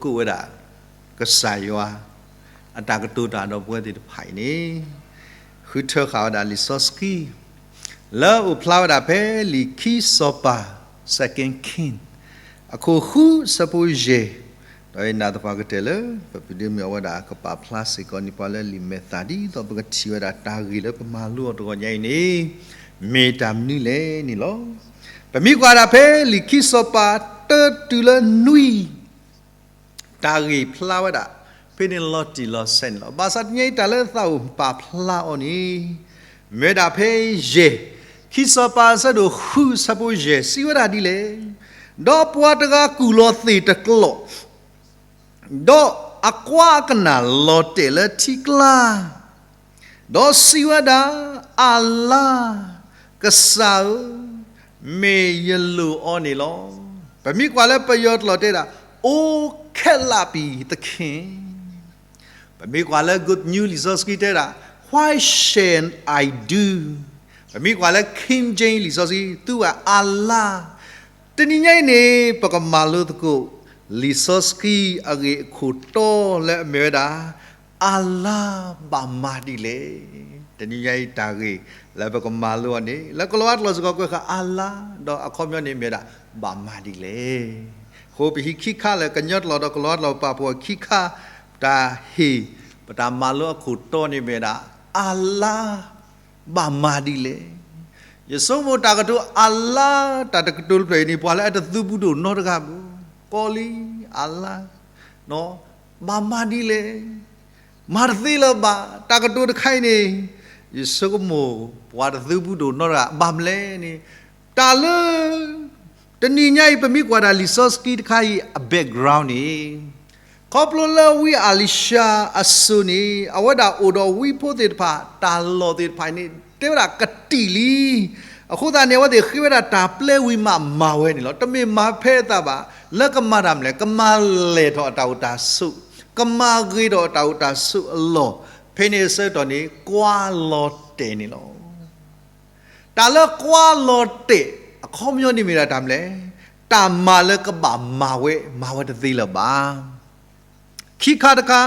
ပကမၤလိသကိးဝဲဒၣ် ကစၢ်ယွၤ အတၢ်ကတိၤတၢ်ဒီးပဝဲသ့ၣ်တဖၣ်အံၤန့ၣ် ဃုထၢဃာ်ဝဲဒၣ်လံာ်စီဆှံ လၢအအိၣ်ဖျါဝဲဒၣ်ဖဲလံာ်ခံစီၤပၤ Second King အခိၣ်ဃုဆၢဖိယဲၢ်, ဒီးယနာ်သပှၢ်ကတၢၢ်လၢ ပပဒုးမ့ၢ်အဝဲဒၣ်ကပာ်ဖျါစ့ၢ်ကီးန့ၢ်ပှၤလၢလံာ်မဲာ်သၣ် ဒ်သိးပကထံၣ်ဝဲဒၣ်တၢ်ဂ့ၢ်လၢပမၤလိအီၤတဂီၢ်ညါအံၤန့ၣ် မ့ၢ်တၢ်မနုၤလဲၣ်န့ၣ်လီၤ. ပမ့ၢ်ကွၢ်ဒၣ်ဖဲလံာ်ခံစီၤပၤ တၢတုၤလၢနွံ တၢ်ဂ့ၢ်ဖျါဝဲဒၣ် ဖဲန့ၣ်လီၤတံၢ်လီၤဆဲးန့ၣ်လီၤ. ဘၣ်ဆၣ်တနံၤအံၤတၢ်လၢသးအိၣ်ပာ်ဖျါအီၤန့ၣ် မ့ၢ်ဝဲဒၣ်ဖဲယဲၢ်, ခံစီၤပၤအဆၢဒိၣ်ဃုဆၢဖိယဲၢ် စံးဝဲဒၣ်ဒ်လဲၣ်, ဒီးပှၤတဂၤကူၣ်လီၤသ့ၣ်တကျိာ် ဒီးအကွါအကနၣ်လီၤတဲာ်လၢထံကျါ ဒီးစံးဝဲဒၣ်, အၤလါ, ကစၢ်ဧၢ, မ့ၢ်ယလိၣ်အီၤန့ၣ်လီၤ. ပမ့ၢ်ကွၢ်လၢပယီၤကျိာ်တဲဒၣ်, O kept up the king. ပမ့ၢ်ကွၢ်လၢ Good News လံာ်စီဆှံတဲဒၣ်, What shall I do? ပမ့ၢ်ကွၢ်လၢ King James လံာ်စီဆှံ သူဝဲအၤလါ. တနံၤညါအံၤန့ၣ် ပကမၤလိသကိး လံာ်စီဆှံအဂ့ၢ်အခိၣ်တီလၢအမ့ၢ်ဝဲဒၣ် အၤလါဘၣ်မၤဒ်လဲၣ်. တနံၤညါအံၤတၢ်ဂ့ၢ်လၢပကမၤလိအီၤန့ၣ် လၢကလံးဝါကျိာ်စ့ၢ်ကီးကွဲးဃာ်အၤလါ, ဒီးအခီပညီန့ၣ်မ့ၢ်ဝဲဒၣ် ဘၣ်မၤဒ်လဲၣ်. အဃိပဟံးခံခါလၢ ကညီကျိာ်ဒီးကလံးဝါကျိာ်ပာ်ဖှိၣ်ခံခါ, တၢ်ဟ့ၣ် ပတၢ်မၤလိအခိၣ်တီန့ၣ်မ့ၢ်ဝဲဒၣ် အၤလါ ဘၣ်မၤဒ်လဲၣ်. ယဆိကမိၣ်တၢ်ကတိၤအၤလါ တၢ်တကတိၤတဖျၢၣ်အံၤန့ၣ် ပှၤလၢအတသုးဘူးဒိၣ်နီတဂၤဘၣ်, ကီလံ, အၤလါ, ဘၣ်မၤဒ်လဲၣ်. မၤတသ့လၢၤဘၣ်. တၢ်ကတိၤတခါအံၤန့ၣ် ယဆိကမိၣ် ပှၤတသုးဘူးဒိၣ်နီတဂၤ ဘၣ်မနုၤလဲၣ်န့ၣ် တၢ်လၢ တနံၤညါအံၤ ပမ့ၢ်ကွၢ်ဒၣ်လံာ်စီဆှံတခါအံၤအ background န့ၣ် ခီဖျိလၢဝံအၤလံၤၡါအစိၤန့ၣ် အဝဲဒၣ်အိၣ်ဒီးဝံဖိသ့ၣ်တဖၣ် တၢ်လီၢ်သ့ၣ်တဖၣ်န့ၣ် တဲဝဲဒၣ်ကတံာ်လံ. အဃိသတးန့ၣ် အဝဲသ့ၣ်ဃ့ဝဲဒၣ်တၢ်ပျဲဝံၤမးမၤဝဲန့ၣ်လီၤ. တမ့ၢ်မၤဖဲအသးဘၣ်. လၢကမၤတၢ်မနုၤလဲၣ်, ကမၤလဲၢ်ထီၣ်အတၢ်အိၣ်တၢ်ဆိး, ကမၤဂ့ၤထီၣ်အတၢ်အိၣ်တၢ်ဆိးအလီၢ်, ဖဲန့ၣ်အဆၢကတီၢ်န့ၣ် ကွါလီၤတဲာ်န့ၣ်လီၤ. တၢ်လၢကွါလီၤတဲာ် အခီပညီန့ၣ်မ့ၢ်ဒၣ်တၢ်မနုၤလဲၣ်, တၢ်မၤလၢကဘၣ်မၤဝဲ မၤဝဲတသ့လၢၤဘၣ်. ခံခါတခါ,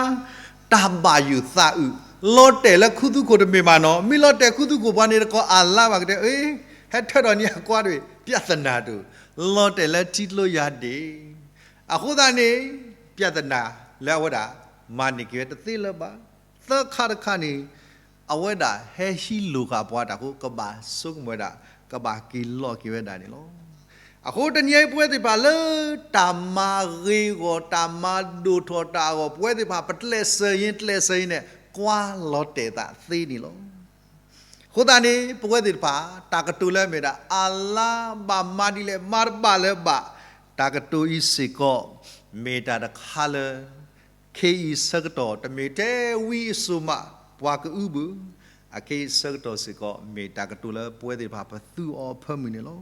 တၢ်ဘၣ်ယိၣ်သးအုး, လီၤတဲာ်လၢခူသူၣ်ခိၣ်တမ့ၢ်ဘၣ်နီၤ, မ့ၢ်လီၤတဲာ်ခူသူၣ်ခိၣ်ပှၤန့ၣ်တကိးအၤလါဘၣ်ကတဲ, အ့, ဟဲထၢထီၣ်န့ၢ်အကွါတဘ့ၣ်, ပြဿနာတအိၣ်, လီၤတဲာ်လၢထံကျိယၤဒ့ၣ်. အဃိသတးန့ၣ် ပြဿနာလၢအဝဲဒၣ် မၤန့ၢ်က့ၤဝဲတသ့လၢၤဘၣ်. သၢခါတခါန့ၣ် အဝဲဒၣ်ဟဲဟံးလိာ်ဃာ်ပှၤတၢ်အဃိ ကဘၣ်ဆိကမိၣ်ဝဲဒၣ်, ကဘၣ်က့ၤလီၤက့ၤဝဲဒၣ်န့ၣ်လီၤ. အဃိတနံၤအံၤပဝဲသ့ၣ်တဖၣ်လၢ တၢ်မၤဂ့ၤဂီၢ် တၢ်မၤဒိၣ်ထီၣ်တၢ်အဂီၢ် ပဝဲသ့ၣ်တဖၣ် ပကျဲးစၢးယံၤကျဲးစၢးယံၤန့ၣ် ကွါလီၤတဲာ်သးသ့န့ၣ်လီၤ. အဃိသတးန့ၣ် ပဝဲသ့ၣ်တဖၣ် တၢ်ကတိၤလၢအမ့ၢ်ဒၣ် အၤလါဘၣ်မၤဒ်လဲၣ် မၤတဘၣ်လၢၤဘၣ်, တၢ်ကတိၤအံၤစ့ၢ်ကီး မ့ၢ်တၢ်တခါလၢ ခဲအံၤဆၢကတီၢ် တမ့ၢ်ထဲဝံအစိၤမး ပှၤကအုဘၣ်, အခဲအံၤဆၢကတီၢ်စ့ၢ်ကီး မ့ၢ်တၢ်ကတိၤလၢပဝဲသ့ၣ်တဖၣ်ပသူအီၤအဖၢမုၢ်န့ၣ်လီၤ.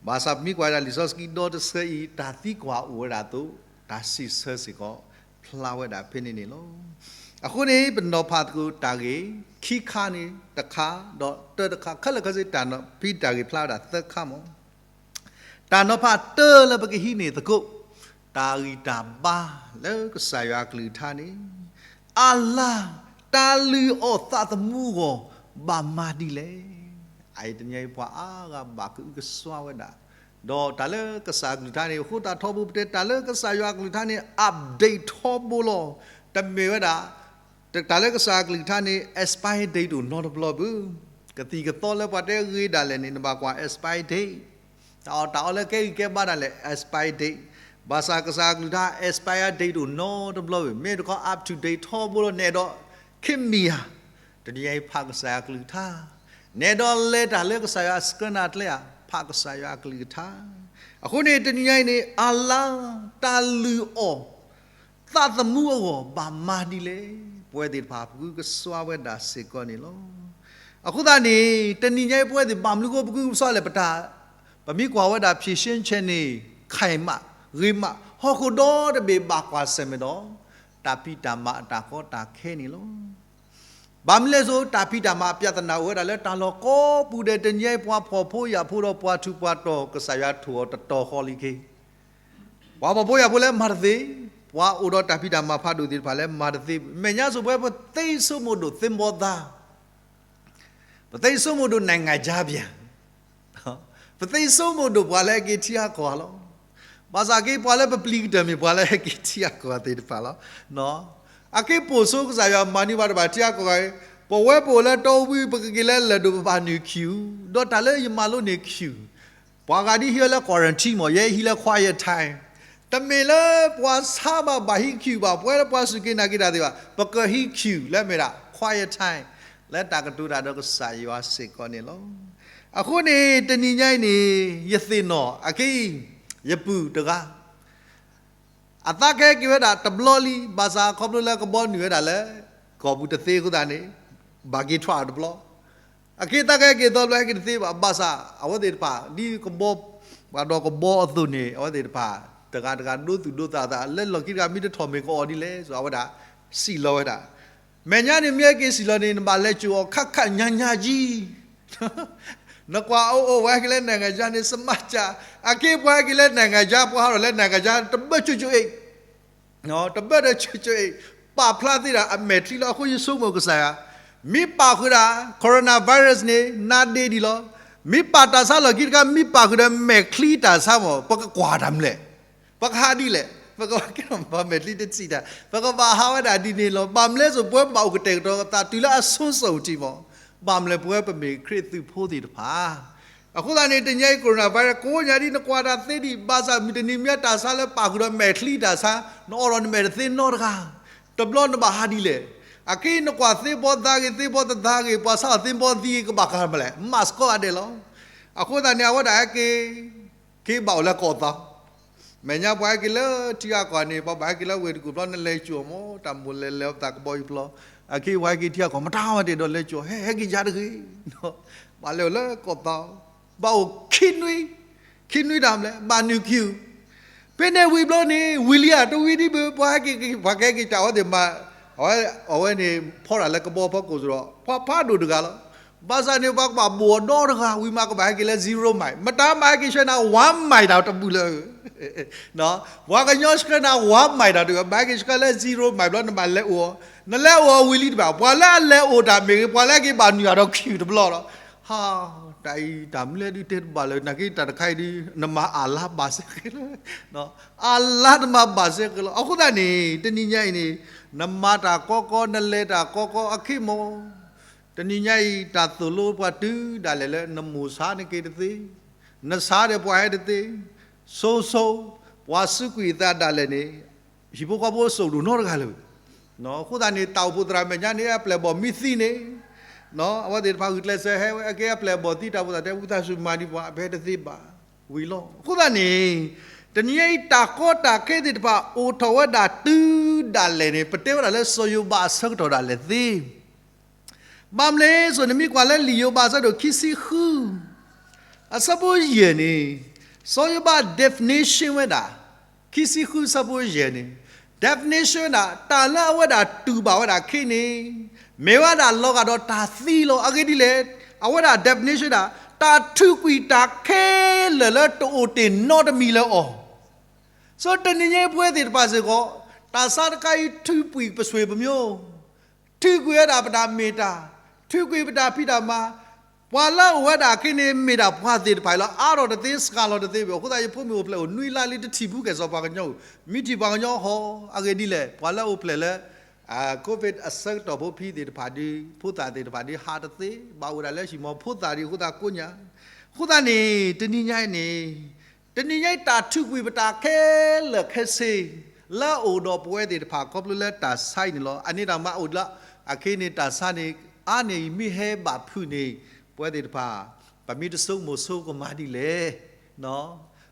ဘၣ်ဆၣ်ပမ့ၢ်ကွၢ်ဒၣ်လံာ်စီဆှံဒီတဆၢအံၤ တၢ်သံကွၢ်အိၣ်ဝဲဒၣ်အသိး တၢ်စံးဆၢစ့ၢ်ကီး ဖျါဝဲဒၣ်ဖဲန့ၣ်န့ၣ်လီၤ. အဃိန့ၣ် ပနီၤဖးသကိးတၢ်ဂ့ၢ် ခံခါန့ၣ်တခါ ဒီးတၢတခါ ခဲလၢာ်ခဲဆ့ တၢ်ဖံးတၢ်ဂ့ၢ်ဖျါဝဲဒၣ်သၢခါမး. တၢ်နီၤဖးတၢလၢပကဟံးန့ၢ်သကိး တၢ်ဂံၢ်တၢ်ဘါလၢကစၢ်ယွၤအကလုၢ်ကထါန့ၣ်, အၤလါ, တၢ်လုၢ်အီၣ်သးသမူအဂီၢ် ဘၣ်မၤဒ်လဲၣ်. အအံၤတနံၤအံၤပှၤအါဂၤဘၣ်ကအုကစွါဝဲဒၣ်, ဒီးတၢ်လၢကစၢ်အကလုၢ်ကထါန့ၣ် အဃိသတးထီဘိပတဲ တၢ်လၢကစၢ်ယွၤအကလုၢ်ကထါန့ၣ် update ထီဘိလီၤ. တမ့ၢ်ဝဲဒၣ် တၢ်လၢကစၢ်အကလုၢ်ကထါန့ၣ် expire date တအိၣ်နီတဘျီဘၣ်. ကသံၣ်ကသီလၢပှၤတဲဂ့ၤဒၣ်လဲာ်န့ၣ် နဘၣ်ကွၢ် expire date, တၢ်အီၣ်တၢ်အီလၢကဲဂံၢ်ကဲဘါဒၣ်လဲာ် expire date, ဘၣ်ဆၣ်ကစၢ်အကလုၢ်ကထါ expire date တအိၣ်နီတဘျီဘၣ်. မ့ၢ်တခီ up to date ထီဘိလီၤ. နအဲၣ်ဒိး ခဲမံယၤ တနံၤအံၤဖးကစၢ်ယွၤအကလုၢ်ကထါ, နအဲၣ်ဒိးလဲၤတၢ်လၢကစၢ်ယွၤအဆှၢနၤအကျဲဧါ, ဖးကစၢ်ယွၤအကလုၢ်ကထါ. အဃိန့ၣ် တနံၤအံၤန့ၣ် အၤလါ, တၢ်လုၢ်အီၣ် သးသမူအဂီၢ် ဘၣ်မၤဒ်လဲၣ်. ပဝဲသ့ၣ်တဖၣ် ပကအုကစွါဝဲဒၣ်စ့ၢ်ကီးန့ၣ်လီၤ. အဃိသတးန့ၣ် တနံၤညါအံၤ ပဝဲသ့ၣ်ဘၣ်မနုၤအဃိ ပကအုကစွါလဲၣ်. ပတၢ်, ပမ့ၢ်ကွၢ်ဝဲဒၣ် ဖြေရှင်းချက်န့ၣ် ခိုင်မး, ဂ့ၤမး, ဟီၣ်ခိၣ်ဒီတဘ့ၣ်ဘၣ်ကွၢ်ဆၢၣ်မဲာ်ဒီး တၢ်ဖံးတၢ်မၤအတၢ်ကီတၢ်ခဲန့ၣ်လီၤ. ဘၣ်မနုၤလဲၣ်အဃိ တၢ်ဖံးတၢ်မၤအပြဿနာအိၣ်ဝဲဒၣ်လၢတၢ်လီၢ်ကိးပူၤဒဲး. တနံၤညါအံၤ ပှၤဖှီၣ်ဖိယာ်ဖိဒီးပှၤထူးပှၤတီၤ ကစၢ်ယွၤထိၣ်အီၤတတီၤဃီလံက့ၤ ပှၤဖှီၣ်ဖိယာ်ဖိလၢမၤတသ့, ပ ပှၤအိၣ်ဒီးတၢ်ဖံးတၢ်မၤဖးဒိၣ်သ့ၣ်တဖၣ်လၢမၤတသ့, မဲာ်ညါစိၤပဝဲပသ့ဆိကမိၣ်ဒိၣ်သ့ၣ်ဘီသါ, ပသ့ဆိကမိၣ်ဒိၣ်နိုင်ငံခြားပြန်, ပသ့ဆိကမိၣ်ဒိၣ်ပှၤလၢဟဲက့ၤထံဟးကီၢ်လီၤ. ဘၣ်ဆၣ်က့ၤပှၤလၢပပျံၤကတၢၢ်မ့ၢ်ပှၤလၢဟဲက့ၤထံဟးကီၢ်သ့ၣ်တဖၣ်လီၤ. အက့ၤပိာ်ဆိကစၢ်ယွၤမၤန့ၢ်ဘၣ်တဘၣ်ထံဟးကီၢ်ဂၤ, ပဝဲပအိၣ်လၢတီဝံၤ ပကက့ၤလၢလၢၢ်ဒိၣ်ပဘၣ်နုာ် queue, ဒီးတၢ်လၢယမၤလိန့ၢ် queue ပှၤဂၤဒ်ဟံးဝဲလၢ quarantine မ့ၢ် ယဲဟံးလၢ quiet time, တမ့ၢ်လၢပှၤဆါဘၣ်ဘၣ်ဟံး queue ဘၣ်, ပဝဲလၢပှၤစူၢ်က့ၤနာ်က့ၤတၢ်သ့ၣ်တဖၣ် ပကဟံး queue လၢမ့ၢ်ဒၣ် quiet time လၢတၢ်ကတိၤတၢ်ဒီးကစၢ်ယွၤစ့ၢ်ကီးန့ၣ်လီၤ. အဃိန့ၣ် တနံၤညါအံၤန့ၣ် ယသ့ၣ်နီၣ်အက့ၢ် ယပုၢ်တဂၤ အသးကဟဲက့ၤဝဲဒၣ်တဘျီလံ, ဘၣ်ဆၣ်ခီဖျိလၢကဘီနုာ်ဝဲဒၣ်လၢ ကီၢ်ပူၤတသ့အဃိသတးန့ၣ် ဘၣ်က့ၤ try တဘျီ, အက့ၢ်သးကဟဲက့ၤသီဘျီ ဟဲက့ၤတသ့ဘၣ်. ဘၣ်ဆၣ်အဝဲသ့ၣ်တဖၣ် ဒ်ကဘီ ပှၤဒီးကဘီအသိးန့ၣ် အဝဲသ့ၣ်တဖၣ် တဂၤတဂၤဒိသူၣ်ဒိသးသး လၢလီၢ်ခံတဂၤ မ့ၢ်တထီၣ်မ့ၢ်ကအီၣ်ဒ်လဲၣ် စ့ၢ်အဝဲဒၣ် စံးလီၤဝဲဒၣ်, မဲာ်ညါန့ၣ် မ့ၢ်ဟဲက့ၤစံးလီၤန့ၣ် နဘၣ်လဲၤစိာ်အီၤ ခးခးညါညါကံ နကွၢ်အိၣ်အိၣ် ပှၤဟဲက့ၤလၢ နိုင်ငံခြား န့ၣ် စမးကၢ်, အက့ၢ်ပှၤဟဲက့ၤလၢ နိုင်ငံခြား ပှၤဟးထီၣ်လၢ နိုင်ငံခြား တဘၢၣ်ကၠိကၠိအ့ၣ်, တဘၢၣ်ဒီးကၠိကၠိအ့ၣ်, ပာ်ဖျါသ့ဒၣ်အမဲာ်ချံလီၤ. အဃိယဆိကမိၣ်ကစၢ်ယွၤ, မ့ၢ်ပာ်ဃုာ်ဒၣ် coronavirus န့ၣ် နါဒ့ဒံးလီၤ. မ့ၢ်ပာ်တၢ်ဆါလီၢ်ခံတခါ မ့ၢ်ပာ်ဃုာ်ဒီးမဲာ်ချံတၢ်ဆါမ့ၢ် ပကကွၢ်တၢ်မနုၤလဲၣ်, ပကဟးဒ်လဲၣ်, ပကဘၣ်ကဲထီၣ်ပမဲာ်ချံတထံၣ်တၢ်, ပကဘၣ်ဟးဝဲဒၣ်ဒ်န့ၣ်လီၤ. ဘၣ်မနုၤလဲၣ်စိၤ ပဝဲပဘၣ်အိၣ်ကတဲာ်ကတီၤသးတုၤလၢအဆိစိၤတံၢ်မ့ၢ်, ဘၣ်မနုၤလဲၣ် ပဝဲပမ့ၢ်ခရံာ်သုးဖိသ့ၣ်တဖၣ် အဃိသတးန့ၣ် တနံၤအံၤ coronavirus ကိးညါဒ်နကွၢ်တၢ်သ့ဒံး ဘၣ်ဆၣ်မုၢ်တနံၤမ့ၢ်တၢ်ဆါလၢပာ်ဃုာ်ဒီးမဲာ်ချံတၢ်ဆါ နအီၣ်ဒီးနမဲာ်တသ့နီတဂၤ, တဘျီနဘၣ်ဟးဒ်လဲၣ်. အက့ၢ်နကွၢ်သ့ၣ်ဘီသးဂ့ၤ သ့ၣ်ဘီသးဂ့ၤ ပှၤဆါအီၣ်သ့ၣ်ဘီသံဂ့ၤ ကဘၣ်ဃးမလဲၣ်, မၤစ့ၢ်ကီးဂၤဒဲးလီၤ. အဃိသတးန့ၣ် အဝဲဒၣ်ဟဲက့ၤ က့ၤဘၣ်အိၣ်လၢကီၢ်သီ မဲာ်ညါပှၤဟဲက့ၤလၢထံဂၤကီၢ်န့ၣ် ပှၤဘၣ်ဟဲက့ၤလၢဝ့ၢ်တကူၣ်ဘျီ နလဲၤစိာ်မ့ၢ် တၢ်မိၣ်လဲၤလဲၤအသးကဘီယူၤပျီ, အက့ၢ်ပှၤဟဲက့ၤထံဂၤကီၢ် မတၤမၤတ့ၢ်ဒီးလဲၤစိာ် ဟဲ ဟဲက့ၤယါတဂ့ၤ, ဘၣ်လဲၤအိၣ်လၢကီၢ်သီ, ဘၣ်အိၣ်ခံနွံ, ခံနွံတၢ်မလဲၣ် ဘၣ်နုာ် queue, ဖဲန့ၣ်ဝံၤဘျီန့ၣ် ဝံၤလံဧါ တဝံၤဒံးဘၣ် ပှၤဟဲက့ၤ ပှၤကဟဲက့ၤတၢ်အဝဲသ့ၣ်မၤ, အဝဲန့ၣ် ဖီတၢ်လၢကဘီဖီခိၣ်စ့ၢ်ဒီး ပှၤဖးဒိၣ်တဂၤလီၤ. ဘၣ်ဆၣ်န့ၣ် ပှၤကဘၣ်ဘိၣ်အီၤဒီတဂၤ ဝံၤမးကဘၣ်ဟဲက့ၤလၢ zero mile မတၤမၤဟဲက့ၤဆှၢနၤ one mile တၢ်တဘူၣ်လၢ ပှၤကညီဆှၢနၤ one mile တၢ်တဘူၣ် ဘၣ်ဟဲက့ၤဆှၢလၢ zero mile ဘျီ နဘၣ်လဲၤအိၣ်အီၤ, နလဲၤအိၣ်အီၤဝံၤလံတဘၣ် ပှၤလၢအလဲၤအိၣ်တၢ်မ့ၢ်ဂ့ၤ ပှၤလၢအက့ၤဘၣ်နုာ်အီၤဒီး queue တဘျီလီၤ. ဟါ, တၢ်အံၤတၢ်မနုၤလဲၣ်ဒုးတဲတဘၣ်လၢၤ နာ်က့တၢ်တခါအံၤဒုး နမၤအါလါဘၣ်စ့ၢ်ကီးလီၤ, အါလါနမၤဘၣ်စ့ၢ်ကီးလီၤ. အဃိသတးန့ၣ် တနံၤညါအံၤန့ၣ် နမၤတၢ်ကီကီ နလဲၤတၢ်ကီကီအခံမ့ၢ် တနံၤညါအံၤ တၢ်သိၣ်လိပှၤတုၤဒၣ်လဲာ်လၢ နမိၢ်ဆါနက့ၤတသ့, နဆါဒီးပှၤဟဲတသ့, ဆိဆိ, ပှၤစူးကွံာ်အသးဒၣ်လဲာ်န့ၣ် ဟံၣ်ဖိဃီဖိစိာ်ဒိၣ်နီတဂၤလၢၤ. အဃိသတးန့ၣ် တၢ်အိၣ်ဖှိၣ်သရၣ်မဲာ်ညါန့ၣ် အပျဲၢ်အဘီၣ်မ့ၢ်သံန့ၣ် အဝဲသ့ၣ်တဖၣ်ဂုာ်ကျဲးစၢးဟဲဝဲ အကဲအပျဲၢ်အဘီၣ်သံ တၢ်အိၣ်ဖှိၣ်သရၣ်တဲ ဝံသးစူၤမၤဒံးပှၤ ပဟဲတသ့ဘၣ်ဝံၤလီၤ. အဃိသတးန့ၣ် တနံၤညါအံၤ တၢ်ကီတၢ်ခဲသ့ၣ်တဖၣ် အိၣ်ထီၣ်ဝဲဒၣ်တုၤဒၣ်လဲာ်န့ၣ် ပတဲဝဲဒၣ်လၢစီၤယိၤဘးအဆၢကတီၢ်ဒၣ်လဲာ်သ့ ဘၣ်မနုၤလဲၣ်စိၤ နမ့ၢ်ကွၢ်လၢလံာ်ယိၤဘးအဆၢဒိၣ်ခံဆံဃု အဆၢဖိယဲၢ်န့ၣ် စီၤယိၤဘး definition ဝဲဒၣ် ခံဆံဃုအဆၢဖိယဲၢ်န့ၣ် definition ဝဲဒၣ် တၢ်လၢအဝဲဒၣ်တူၢ်ဘၣ်ဝဲဒၣ်ခဲအံၤန့ၣ် မ့ၢ်ဝဲဒၣ်လီၤဂာ်ဒီးတၢ်သံလီၤ. အဂ့ၢ်ဒ်လဲၣ်, အဝဲဒၣ် definition ဝဲဒၣ် တၢ်ထုးကွံာ်တၢ်ခဲလၢာ်လၢတအိၣ်တ့ၢ်နီတမံၤလၢအီၤ ဆိတနံၤညါအံၤပဝဲသ့ၣ်တဖၣ်စ့ၢ်ကီး တၢ်ဆါတခါအံၤထုးကွံာ်ပဆွေပမျိုး, ထုးကွံာ်ဝဲဒၣ်ပတၢ်မ့ၢ်တၢ်, ထုးကွံာ်ပတၢ်ဖံးတၢ်မၤ, ပှၤလၢအအိၣ်ဝဲဒၣ်ခဲအံၤန့ၣ် မ့ၢ်ဒၣ်ပှၤသ့ၣ်တဖၣ်အံၤလီၤ. အါထီၣ်တသ့ စှၤလီၤတသ့ဘၣ်. အဃိသတး ယဖိမုၣ်အိၣ်ဖျဲၣ်အိၣ်နွံလါလံ တထံၣ်ဘူးကဲၣ်ဆိးပှၤကညီဧိၤ, မ့ၢ်ထံၣ်ပှၤကညီဟီ အဂ့ၢ်ဒ်လဲၣ်, ပှၤလၢအအိၣ်ဖျဲၣ်လၢ COVID အဆၢကတီၢ်ဖိဖံသ့ၣ်တဖၣ်ဒီး ဖိသၣ်သ့ၣ်တဖၣ်ဒီး ဟးတသ့, ဘၣ်အိၣ်ဝဲဒၣ်လၢဟံၣ်မီဖိသၣ်ဒီး အဃိသတးကိးညါ, အဃိသတးန့ၣ် တနံၤညါအံၤန့ၣ် တနံၤညါအံၤ တၢ်ထုးကွံာ်ပတၢ်ခဲလၢာ်ခဲဆ့ လၢအအိၣ်ဒီးပဝဲသ့ၣ်တဖၣ် ခီဖျိလၢတၢ်ဆါအံၤန့ၣ်လီၤ. အန့ၣ်တၢ်မၤအိၣ်လၢ အခဲအံၤန့ၣ် တၢ်ဆါန့ၣ် အါန့ၢ်အံၤမ့ၢ်ဟဲဘၣ်ဖုးန့ၣ် ပဝဲသ့ၣ်တဖၣ် ပမ့ၢ်တဆိကမိၣ်ဆိကမးဒ်လဲၣ်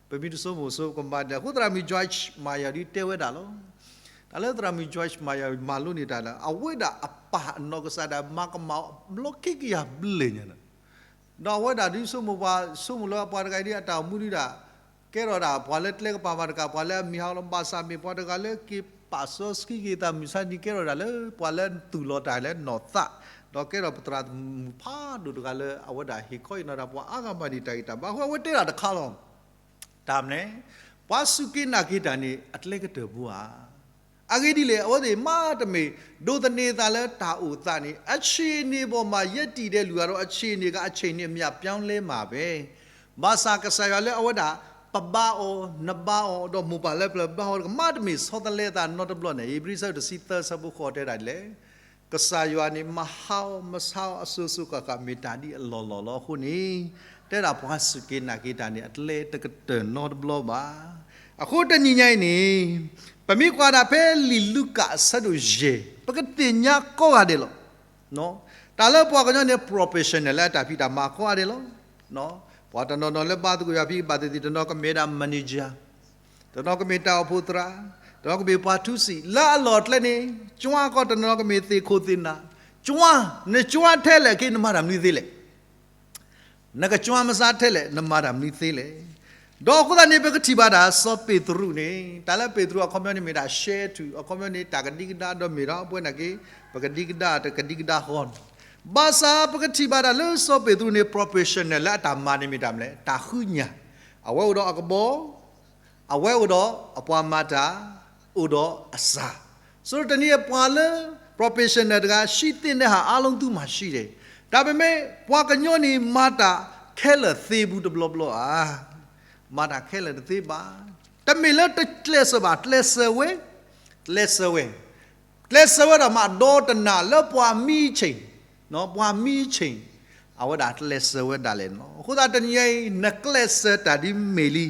ပမ့ၢ်တဆိကမိၣ်ဆိကမးဒ်လဲၣ်. အဃိသရၣ်မုၣ် Joyce Meyer ဒုးတဲဝဲဒၣ်လီၤ. တၢ်လၢသရၣ်မုၣ် Joyce Meyer မၤလိန့ၢ်တၢ်လၢ အဝဲဒၣ်အပၢ်အနီၢ်ကစၢ်ဒၣ် မၤကမၣ်ဘျီခံကယၤဘျဲၣ်ညါန့ၣ် ဒီးအဝဲဒၣ်ဒုးဆိကမိၣ်ပှၤ ဆိကမိၣ်လၢပှၤတဂၤအံၤဒ်အတၢ်အိၣ်မူဒုးဒၣ် ကဲထီၣ်ဒၣ်ပှၤလၢကျဲကပၤမၤတကး ပှၤလၢအမံၤဟးဂီၤလီၤ. ဘၣ်ဆၣ်မ့ၢ်ပှၤတဂၤလၢက့ၤပာ်စီဆှံက့ၤသးမုၢ်ဆါနံၤ ကဲထီၣ်ဒၣ်လၢပှၤလၢသူၣ်လီၤတၢ်လၢနီၢ်သး ဒီးကဲထီၣ်ပသရၣ်မုၣ်ဖးဒိၣ်တဂၤလၢအဝဲဒၣ်ဟ့ၣ်ခီဟ့ၣ်နီၤဒၣ်ပှၤအါဂၤမးဒ်တၢ်ဂံၢ်တၢ်ဘါ. အဃိအဝဲတဲဒၣ်တခါလီၤ. တၢ်မနုၤလဲၣ်, ပှၤစူၢ်က့ၤနာ်က့ၤတၢ်န့ၣ် အကျဲကတၢၢ်ပူၤဧါ. အဂ့ၢ်ဒ်လဲၣ်, အဝဲသ့ၣ်မၤတမ့ၢ် ဒိးသန့ၤသးလၢတၢ်အိၣ်သးန့ၣ် အဆ့ၣ်န့ၣ်ဘီၣ်မး ယဲတံၢ်ဒဲးလူၤဂၤဒီး အဆ့ၣ်န့ၣ်က အဆ့ၣ်န့ၣ်အမျးပျီလဲမးပဲ ဘၣ်ဆၣ်ကစၢ်ယွၤလၢအဝဲဒၣ် ပဘါအီၤ နဘါအီၤ ဒီးမိၢ်ပၢ်လၢပျၢၤဘါအီၤတကမၣ်တမ့ၢ်ဆီတလဲသးနီတဘျီန့ၣ် ဧ့ၤဘြံၤဆၢဒိၣ်တဆံသၢဆၢဖိဃိးတဲဒၣ်ဒ်လဲၣ်, ကစၢ်ယွၤန့ၣ် မၤဟးအီၤမၤဆါအီၤအစိၤစိၤဃၣ်ဃၣ် မ့ၢ်တၢ်ဒ်အလီၢ်လီၢ်လီၤအဃိန့ၣ်, တဲဒၣ်ပှၤစူၢ်က့ၤနာ်က့ၤတၢ်န့ၣ် အတလဲၤတကတၢၢ်နီတဘျီဘၣ်. အဃိတနံၤညါအံၤန့ၣ် ပမ့ၢ်ကွၢ်ဒၣ်ဖဲလံာ်လူၤကၣ်အဆၢဒိၣ်ယဲၢ် ပကသ့ၣ်ညါကိးဂၤဒဲးလီၤ. တၢ်လၢပှၤကညီန့ၣ် professional လၢအတၢ်ဖံးတၢ်မၤကိးဂၤဒဲးလီၤ. ပှၤတနီၤနီၤလၢဘါသကိးယွၤဖံးဘၣ်သ့ၣ်သ့ၣ် တနီၤကမ့ၢ်ဒၣ် manager, တနီၤကမ့ၢ်တၢ်အိၣ်ဖှိၣ်သရၣ်, တနီၤကမ့ၢ်ပှၤထူစံး လၢအလီၢ်အကျဲန့ၣ် ကၠွါကီၢ်တနီၤကမ့ၢ်သ့ၣ်ခိၣ်သ့ၣ်နၢ်, ကၠွါ, နကၠွါထဲလဲၣ်က့ နမၤတၢ်မနုၤသ့လဲၣ် နကကၠွါမၤဆါထဲလဲၣ် နမၤတၢ်မနုၤသ့လဲၣ်. ဒီးအဃိသတးန့ၣ် ပကထံၣ်ဘၣ်ဒၣ် စီၤပ့းတရူးန့ၣ် တၢ်လၢပ့းတရူးအခီပညီန့ၣ်မ့ၢ်ဒၣ် share to အခီပညီန့ၣ် တၢ်ကဒံကဒါဒီးမ့ၢ်ဒီး ပဝဲနာ်က့ ပကဒံကဒါတကဒံကဒါဃီန့ၣ်, ဘၣ်ဆၣ်ပကထံၣ်ဘၣ်ဒၣ်လၢစီၤပ့းတရူးန့ၣ် professional လၢအတၢ်မၤန့ၣ်မ့ၢ်တၢ်မနုၤလဲၣ် တၢ်ဃုညၣ်, အဝဲအိၣ်ဒီးအကဘီ အဝဲအိၣ်ဒီးအပှၤမၤတၢ်, အိၣ်ဒီးအစၢ်, ဆိုတော့တနည်း ပှၤလၢ professional တဂၤ ရှိသင့်တဲ့ဟာအားလုံး သူ့မှာရှိတယ်, ဒါပေမဲ့ ပှၤကညီန့ၣ် မၤတၢ်ခဲလၢာ်သ့ဘူးတဘျီဘျီဧါ, မၤတၢ်ခဲလၢာ်တသ့ဘၣ်, တမ့ၢ်လၢတကျဲးစၢးဘၣ်, ကျဲးစၢးဝဲ, ကျဲးစၢးဝဲ ကျဲးစၢးဝဲဒၣ်မး ဒီးတနၢ်လၢပှၤမံဆ့ၣ်, ပှၤမံဆ့ၣ်, အဝဲဒၣ်ကျဲးစၢးဝဲဒၣ်လဲာ်န့ၣ်လီၤ. အဃိသတးတနံၤအံၤ နကျဲးစၢးတၢ်ဒ်မ့ၢ်လံ,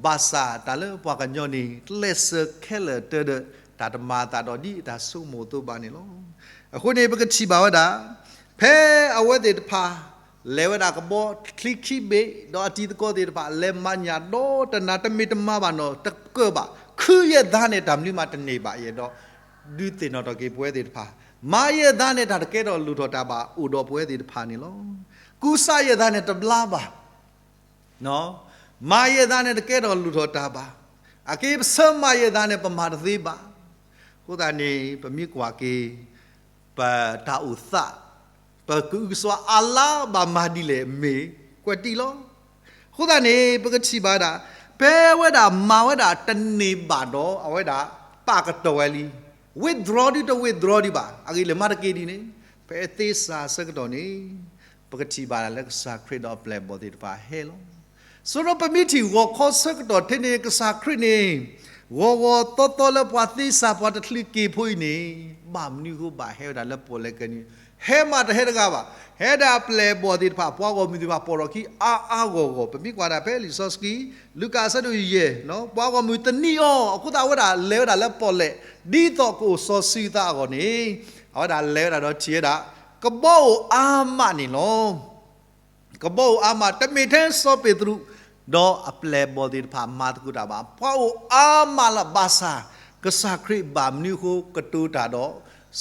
ဘၣ်ဆၣ်တၢ်လၢပှၤကညီန့ၣ် ကျဲးစၢးခဲလၢာ်တၢ်ဒီး တၢ်တမၤအသးဒီးဒ်အတၢ်ဆိကမိၣ်အသိးဘၣ်န့ၣ်လီၤ. အဃိန့ၣ် ပကထံၣ်ဘၣ်ဝဲဒၣ် ဖဲအဝဲသ့ၣ်တဖၣ် လဲၤဝဲဒၣ်ကဘီချံခံဘ့ၣ် ဒီးအတံၤသကိးသ့ၣ်တဖၣ် လဲၤမၤညၣ်ဒီးတနၢ် တမ့ၢ်တမၤဘၣ်နီၢ်တကၢၢ်ဘၣ်, ခုယဲၢ်သးန့ၣ် တၢ်မနုၤမးတန့ၢ်ဘၣ်ယဲဒီး ဒုးသ့ၣ်နီၣ်ထီၣ်က့ၤပဝဲသ့ၣ်တဖၣ်, မၤယဲၢ်သးန့ၣ် တၢ်တကဲထီၣ်လိၣ်ထီၣ်တၢ်ဘၣ် အိၣ်ဒီးပဝဲသ့ၣ်တဖၣ်န့ၣ်လီၤ. ကူစါယဲၢ်သးန့ၣ် တဘျါဘၣ် မၤယဲၢ်သးန့ၣ် တကဲထီၣ်လိၣ်ထီၣ်တၢ်ဘၣ်. အက့ပဆၢမၤယဲၢ်သးန့ၣ် ပမၤတသ့ဘၣ်. အဃိသတးန့ၣ် ပမ့ၢ်ကွၢ်က့ၤ ပတၢ်အိၣ်သး, ပကအုကစွါအါလါဘၣ်မၤဒ်လဲၣ် မ့ၢ်ကွဲးတံၢ်လီၤ. အဃိသတးန့ၣ် ပကထံၣ်ဘၣ်ဒၣ် ဖဲအဝဲဒၣ်မၤဝဲဒၣ်တန့ၢ်ဘၣ်ဒီး အဝဲဒၣ်ပာ်ကတီၢ်ဝဲလံ. withdraw ဒ်တ withdraw ဒံးဘၣ်. အဂ့ၢ်လၢမၤတက့ၢ်ဒ်န့ၣ် ဖဲသ့စၢ်ဆၢကတီၢ်န့ၣ် ပကထံၣ်ဘၣ်ဒၣ်လၢကစၢ်ခရံာ်ဒီးအပျဲၢ်အဘီၣ်သ့ၣ်တဖၣ်ဟဲလီၤ. ဆိုတော့ပမ့ၢ်ထံၣ်ဂီၤခီဆၢကတီၢ်ထဲန့ၣ် ကစၢ်ခရံာ်န့ၣ် ဂီၤဂီၤသီသီလၢပှၤသ့စၢ်ပှၤတချုးက့ၤဖိအံၤန့ၣ် ဘၣ်မနုၤအဃိဘၣ်ဟဲဝဲဒၣ်လၢပီၣ်လဲၣ်ကဲန့ၣ် ဟဲမးတဟဲတဂၤဘၣ်. ဟဲဒၣ်အပျဲၢ်အဘီၣ်သ့ၣ်တဖၣ် ပှၤဂီၢ်မုၢ်သ့ၣ်တဖၣ်ပိာ်ထီၣ်ခံအါအါဂီၢ်ဂီၢ် ပမ့ၢ်ကွၢ်ဒၣ်ဖဲလံာ်စီဆှံ လူၤကၣ်အဆၢဒိၣ်ယဲၢ် ပှၤဂီၢ်မုၢ်သနံးအီၤ အဃိသတးအဝဲဒၣ်လဲၤဝဲဒၣ်လၢပီၣ်လဲၣ် ဒ်သိးကအိၣ်စီၤစုၤသးအဂီၢ်န့ၣ် အဝဲဒၣ်လဲၤဝဲဒၣ်ဒီးထံၣ်ဝဲဒၣ် ကဘီအိၣ်အါမးန့ၣ်လီၤ. ကဘီအိၣ်အါမး တမ့ၢ်ထဲစီၤပ့းတရူး ဒီးအပျဲၢ်အဘီၣ်သ့ၣ်တဖၣ်မၤသကိးတၢ်ဘၣ်. ပှၤအိၣ်အါမးလၢဘၣ်ဆၣ် ကစၢ်ခရံာ်ဘၣ်မနုၤအဃိကတိၤတၢ်ဒီး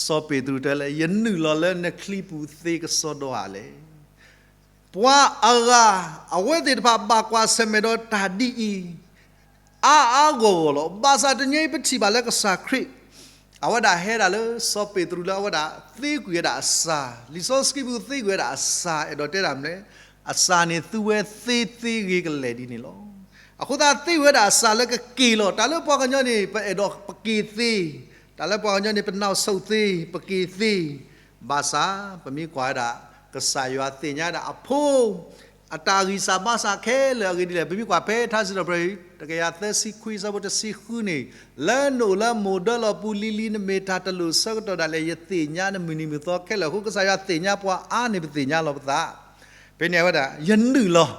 စီၤပ့းတရူးတဲလၢ ယနုာ်လီၤလၢနချံပူၤသ့ကစီဒီဧါလဲၣ်. ပှၤအဂၤ အဝဲသ့ၣ်တဖၣ်ဘၣ်ကွၢ်ဆၢၣ်မဲာ်ဒီးတၢ်ဒ်အံၤ အါအါဂီၢ်ဂီၢ်လီၤ. ဘၣ်ဆၣ်တနံၤအံၤပထံၣ်ဘၣ်လၢကစၢ်ခရံာ် အဝဲဒၣ်ဟဲဒၣ်လၢစီၤပ့းတရူးလၢအဝဲဒၣ်သ့ကွံာ်ဝဲဒၣ်အစၢ်, လံာ်စီဆှံပူၤသ့ကွံာ်ဝဲဒၣ်အစၢ် အဲၣ်ဒိးတဲဒၣ်မနုၤလဲၣ်, အစၢ်န့ၣ်သူဝဲသ့သ့ဂ့ၤကလဲာ်ဒ်န့ၣ်လီၤ. အဃိသတးသ့ဝဲဒၣ်အစၢ်လၢကက့ၤလီၤ. တၢ်လၢပှၤကညီန့ၣ် ပအဲၣ်ဒိးပက့ၤသ့, တၢ်လၢပှၤကညီန့ၣ် ပနီၣ်ဆိၣ်သ့, ပက့ၤသ့, ဘၣ်ဆၣ် ပမ့ၢ်ကွၢ်ဝဲဒၣ် ကစၢ်ယွၤသ့ၣ်ညါဒၣ်အဖိ အတၢ်ဂံၢ်စၢ်ဘါစၢ်ခဲလၢာ်အဂ့ၢ်ဒ်လဲၣ်. ပမ့ၢ်ကွၢ်ဖဲထါစံးထီၣ်ပတြၢၤ တကယၤသၢဆံခွံ အဆၢဖိတဆံဃုန့ၣ်, လၢနအိၣ်လၢမိၢ်ဒၢလီၢ်ပူၤလံၤလံၤ နမ့ၢ်တၢ်တလိၣ်ဆၢကတီၢ်ဒၣ်လဲာ် ယသ့ၣ်ညါနမုၢ်နံၤမုၢ်သီခဲလၢာ်အဃိ ကစၢ်ယွၤသ့ၣ်ညါပှၤအါန့ၢ်ပသ့ၣ်ညါလီၤပသး. ဖဲန့ၣ်အဝဲဒၣ် ယနုာ်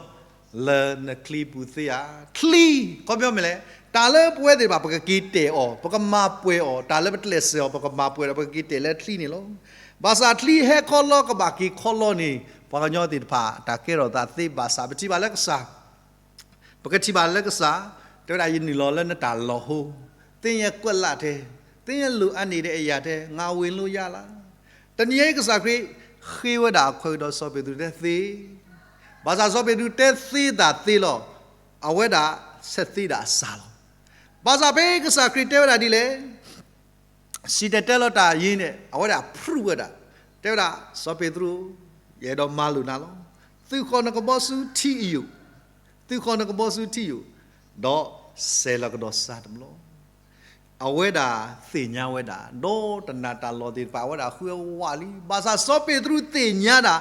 လီၤ လၢနချံပူၤသ့ဧါ. ချံ, ခီပညီမ့ၢ်လဲၣ်, တၢ်လၢပဝဲသ့ၣ်တဖၣ် ပကက့ၤတဲာ်အီၤ, ပကမၤပှဲၤအီၤ, တၢ်လၢပကျဲးစၢးအီၤ ပကမၤပှဲၤဒီး ပကက့ၤတဲာ်လၢချံန့ၣ်လီၤ. ဘၣ်ဆၣ်ချံဟဲခီလီကဘၣ်က့ၤခီလီန့ၣ် ပှၤကညီသ့ၣ်တဖၣ် တၢ်ကဲထီၣ်သးသ့ဘၣ်ဆၣ် ပထံၣ်ဘၣ်လၢကစၢ် ပကထံၣ်ဘၣ်လၢကစၢ် တဲဝဲဒၣ် ယနုာ်လီၤလၢနတၢ်လီၤဟိ, သ့ၣ်ညါကွက်လၢ်ထဲ, သ့ၣ်ညါလိၣ်အါန့ၢ်ဒီးအယၤထဲ, ငါဝင်လို့ရလား. တနံၤအံၤကစၢ်ခရံာ် ဃ့ဝဲဒၣ်အခွဲးဒီးစီၤပ့းတရူးတဲသ့, ဘၣ်ဆၣ်စီၤပ့းတရူးတဲသ့သးသ့လီၤ, အဝဲဒၣ်ဆဲးသ့ဒၣ်အစၢ်လီၤ. ဘၣ်ဆၣ်ဖဲကစၢ်ခရံာ်တဲဝဲဒၣ်ဒ်လဲၣ် စံၣ်တဲၤတဲလီၤတၢ်အံၤန့ၣ် အဝဲဒၣ်ဖုးဝဲဒၣ်, တဲဝဲဒၣ် စီၤပ့းတရူး, ယအဲၣ်ဒိးမၤလိာ်နၤလီၤ. သုးဃီၤနကဘီဆူထံအယိာ်, သုးဃီၤနကဘီဆူထံအယိာ်, ဒီးစဲၤလီၤကဒီးစၢ်တဘျီ. အဝဲဒၣ်သ့ၣ်ညါဝဲဒၣ် ဒီးတနၢ်တၢ်လီၢ်သ့ၣ်တဖၣ် အဝဲဒၣ်ဃုအဝးလံ. ဘၣ်ဆၣ်စီၤပ့းတရူးသ့ၣ်ညါဒၣ်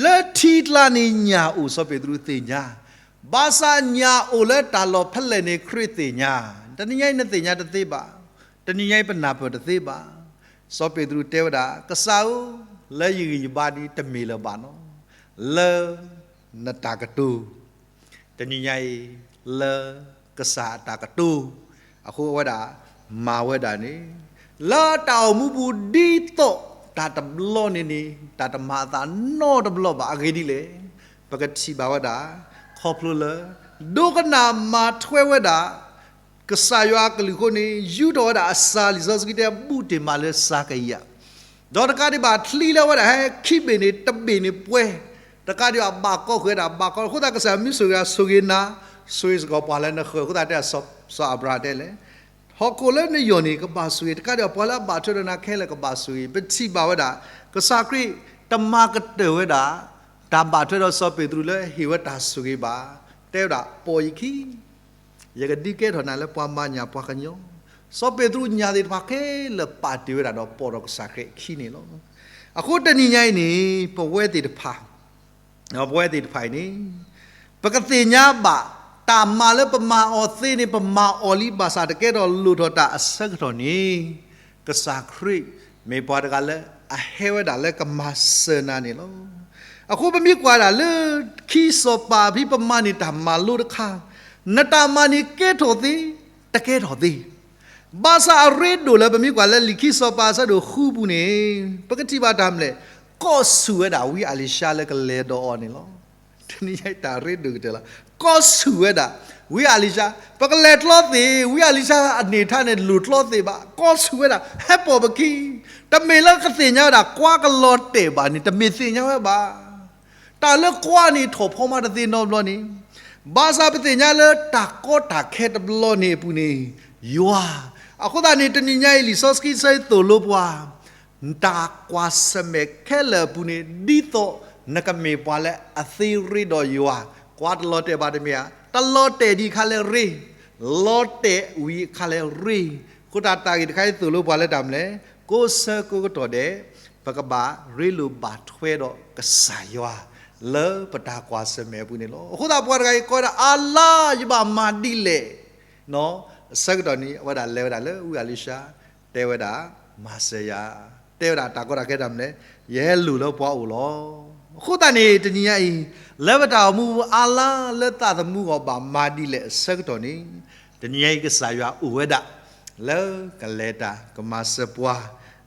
လၢထံကျါန့ၣ်ညၣ်အိၣ် စီၤပ့းတရူးသ့ၣ်ညါ, ဘၣ်ဆၣ်ညၣ်အိၣ်လၢတၢ်လီၢ်ဖဲလဲၣ်န့ၣ် ခရံာ်သ့ၣ်ညါ. တနံၤညါအံၤနသ့ၣ်ညါတသ့ဘၣ်, တနံၤညါအံၤပနၢ်ပၢၢ်တသ့ဘၣ်. စီၤပ့းတရူးတဲဝဲဒၣ် ကစၢ်ဧၢ, လၢယဂံၢ်ယဘါဒ်တမ့ၢ်လၢၤဘၣ်နီၤ, လၢနတၢ်ကတိၤ တနံၤညါအံၤ လၢကစၢ်အတၢ်ကတိၤ အဃိအဝဲဒၣ်မၤဝဲဒၣ်န့ၣ် လၢတၢ်အိၣ်မူပူၤဒ်သိးတၢ်တဘျီန့ၣ်န့ၣ် တၢ်တမၤအသးနီတဘျီဘၣ်. အဂ့ၢ်ဒ်လဲၣ်, ပကထံၣ်ဘၣ်ဝဲဒၣ် ခီဖျိလၢ ဒိကနၣ်မၤထွဲဝဲဒၣ် ကစၢ်ယွၤအကလုၢ်အဃိန့ၣ် ယူထီၣ်ဝဲဒၣ်အစၤ လံာ်စီဆှံတဲ ဘူးတ့ၢ်မးလၢစၤကယၤ ဒီးတကးဒံးဘၣ် ချံလၢအဝဲဒၣ်ဟဲခံဘ့ၣ်န့ၣ် တဘ့ၣ်န့ၣ်ပှဲၤ, တကးဒံးဘၣ် ဘၣ်ကီဃုာ်ဝဲဒၣ် ဘၣ်ကီ အဃိသတးကစၢ်ယွၤမ့ၢ်ဆိၣ်ဂ့ၤ ဆိၣ်ဂ့ၤနၤ, ဆိၣ်ဂ့ၤစ့ၢ်ကီးပှၤလၢနဃၢၤ အဃိသတးတဲ စီၤအၤဘြၤဟၣ်တဲလဲၣ်, ဟီၣ်ခိၣ်လၢနယီၢ်န့ၣ် ကဘၣ်ဆိၣ်ဂ့ၤ, တကးဒံးဘၣ် ပှၤလၢအဘၣ်ထွဲဒီးနၤခဲလၢာ်ကဘၣ်ဆိၣ်ဂ့ၤ. ပထံၣ်ဘၣ်ဝဲဒၣ် ကစၢ်ခရံာ်တမၤကတၢၢ်ဝဲဒၣ် တၢ်ဘၣ်ထွဲဒီးစီၤပ့းတရူးလၢဟ့ၣ်ဝဲတၢ်ဆိၣ်ဂ့ၤဘၣ်, တဲဝဲဒၣ် ပိာ်ယခံ ယကဒုးကဲထီၣ်နၤလၢပှၤမၤညၣ်ပှၤကညီ. စီၤပ့းတရူးညၣ်သ့ၣ်တဖၣ်ခဲလၢာ်ပာ်တ့ၢ်ဝဲဒၣ်ဒီးပိာ်ဒီးကစၢ်ခရံာ်အခံန့ၣ်လီၤ. အဃိတနံၤညါအံၤန့ၣ် ပဝဲသ့ၣ်တဖၣ် ပဝဲသ့ၣ်တဖၣ်အံၤန့ၣ် ပကသ့ၣ်ညါဘၣ် တၢ်မၤလၢပမၤအီၤသ့န့ၣ် ပမၤအီၤလံ ဘၣ်ဆၣ်တကဲထီၣ်လိၣ်ထီၣ်တၢ်အဆၢကတီၢ်န့ၣ် ကစၢ်ခရံာ်မ့ၢ်ပှၤတဂၤလၢအဟဲဝဲဒၣ်လၢကမၤစၢၤနၤန့ၣ်လီၤ. အဃိပမ့ၢ်ကွၢ်ဒၣ်လၢ ခံစီၤပၤဖဲပမၤန့ၢ်တၢ်မၤလိတခါ, နတၢ်မၤန့ၣ်ကဲထီၣ်သ့, တကဲထီၣ်သ့ ဘၣ်ဆၣ်အရ့ဒိၣ်လၢပမ့ၢ်ကွၢ်လၢလံာ်ခံစီၤပၤအဆၢဒိၣ်ဃုပူၤန့ၣ် ပကထံၣ်ဘၣ်တၢ်မနုၤလဲၣ်, ကိးဆူၣ်ဝဲဒၣ်ဝံအလံၤၡါလၢကလဲၤဒီးအီၤန့ၣ်လီၤ. တနံၤညါအံၤတၢ်ရ့ဒိၣ်ကတၢၢ်လီၤ. ကိးဆူၣ်ဝဲဒၣ် ဝံအလံၤၡါ, ပကလဲၤကျီသ့ၣ် ဝံအလံၤၡါအန့ၢ်ထါန့ၣ် လိၣ်ကျီသ့ၣ်ဘၣ်, ကိးဆူၣ်ဝဲဒၣ် ဟဲပိာ်ပခံ, တမ့ၢ်လၢကသ့ၣ်ညါဝဲဒၣ် ကွါကလီၤတဲာ်ဘၣ်န့ၣ် တမ့ၢ်သ့ၣ်ညါဝဲဘၣ်. တၢ်လၢကွါန့ၣ် ထီၣ်ဖီမးတသ့နီတဘျီန့ၣ်, ဘၣ်ဆၣ်ပသ့ၣ်ညါလၢတၢ်ကီတၢ်ခဲတဘျီန့ၣ်အပူၤန့ၣ် ယွၤ, အဃိသတးန့ၣ် တနံၤညါအံၤ လံာ်စီဆှံဆၢအံၤသိၣ်လိပှၤ နတၢ်ကွၢ်ဆၢၣ်မဲာ်ခဲလၢာ်အပူၤန့ၣ် ဒ်သိးနကမ့ၢ်ပှၤလၢအသ့ရ့ဒီးယွၤ, ကွါတလီၤတဲာ်ဘၣ်တမ့ၢ်ဧါ, တလီၤတဲာ်ဒံးအခါလၢရ့, လီၤတဲာ်ဝံၤအခါလၢရ့, အဃိသတးတၢ်ဂ့ၢ်တခါအံၤသိၣ်လိပှၤလၢတၢ်မနုၤလဲၣ်, ကိးဆၢကိးကတီၢ်ဒဲး ပကဘၣ်ရ့လိာ်ဘၣ်ထွဲဒီးကစၢ်ယွၤ လၢပတၢ်ကွၢ်ဆၢၣ်မဲာ်အပူၤန့ၣ်လီၤ. အဃိသတးပှၤတဂၤအံၤကိးဝဲဒၣ် အၤလါ ယဘၣ်မၤဒ်လဲၣ် အဆၢကတီၢ်န့ၣ် အဝဲဒၣ်လဲၤဝဲဒၣ်လၢဝံအလံၤၡါ, တဲဝဲဒၣ် မၤစၢၤယၤ, တဲဝဲဒၣ်တၢ်ကီတၢ်ခဲတၢ်မနုၤလဲၣ်, ယဟဲလိၣ်လၢပှၤအိၣ်လီၤ. အဃိသတးန့ၣ် တနံၤညါအံၤ လၢပတၢ်အိၣ်မူအါလါလၢသးသမူအဂီၢ်ဘၣ်မၤဒ်လဲၣ်အဆၢကတီၢ်န့ၣ်, တနံၤညါအံၤကစၢ်ယွၤအိၣ်ဝဲဒၣ် လၢကလဲၤတၢ်ကမၤစၢၤပှၤ, ဒီး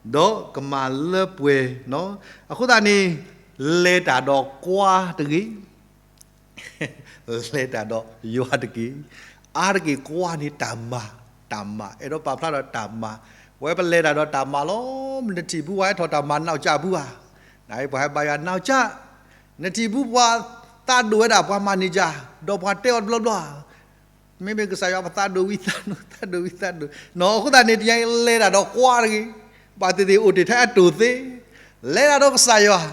ကမၤလၢပှဲၤ, အဃိသတးန့ၣ် လဲၤတၢ်ဒီးကွါတဂ့ၤ လဲၤတၢ်ဒီးယွၤတက့ၢ်. အါတက့ၢ်ကွါန့ၣ်တၢ်မၤ, တၢ်မၤ, အဲၣ်ဒိးပာ်ဖျါဒီးတၢ်မၤ, ဝဲပလဲၤတၢ်ဒီးတၢ်မၤလီၤ. နထံၣ်ဘူးပှၤဟဲထီၣ်တၢ်မၤနီၢ်ကၠၢ်အပူၤဧါ, နပှၤဟဲဘါယွၤနီၢ်ကၠၢ်, နထံၣ်ဘူးပှၤသးဒိၣ်ဝဲဒၣ် ပှၤမၤန့ၢ်ကၠၢ်, ဒီးပှၤတဲအီၤတဘျီဘျီ မ့မ့ၢ်ကစၢ်ယွၤပသးဒိၣ်ဝံၤသးဒိၣ် သးဒိၣ်ဝံၤသးဒိၣ်, အဃိသတးန့ၣ် တနံၤညါအံၤလဲၤတၢ်ဒီးကွါတဂ့ၤ, ဘၣ်သ့ၣ်သ့ၣ်အိၣ်တ့ၢ်ထဲအတိၢ်သ့, လဲၤတၢ်ဒီးကစၢ်ယွၤ,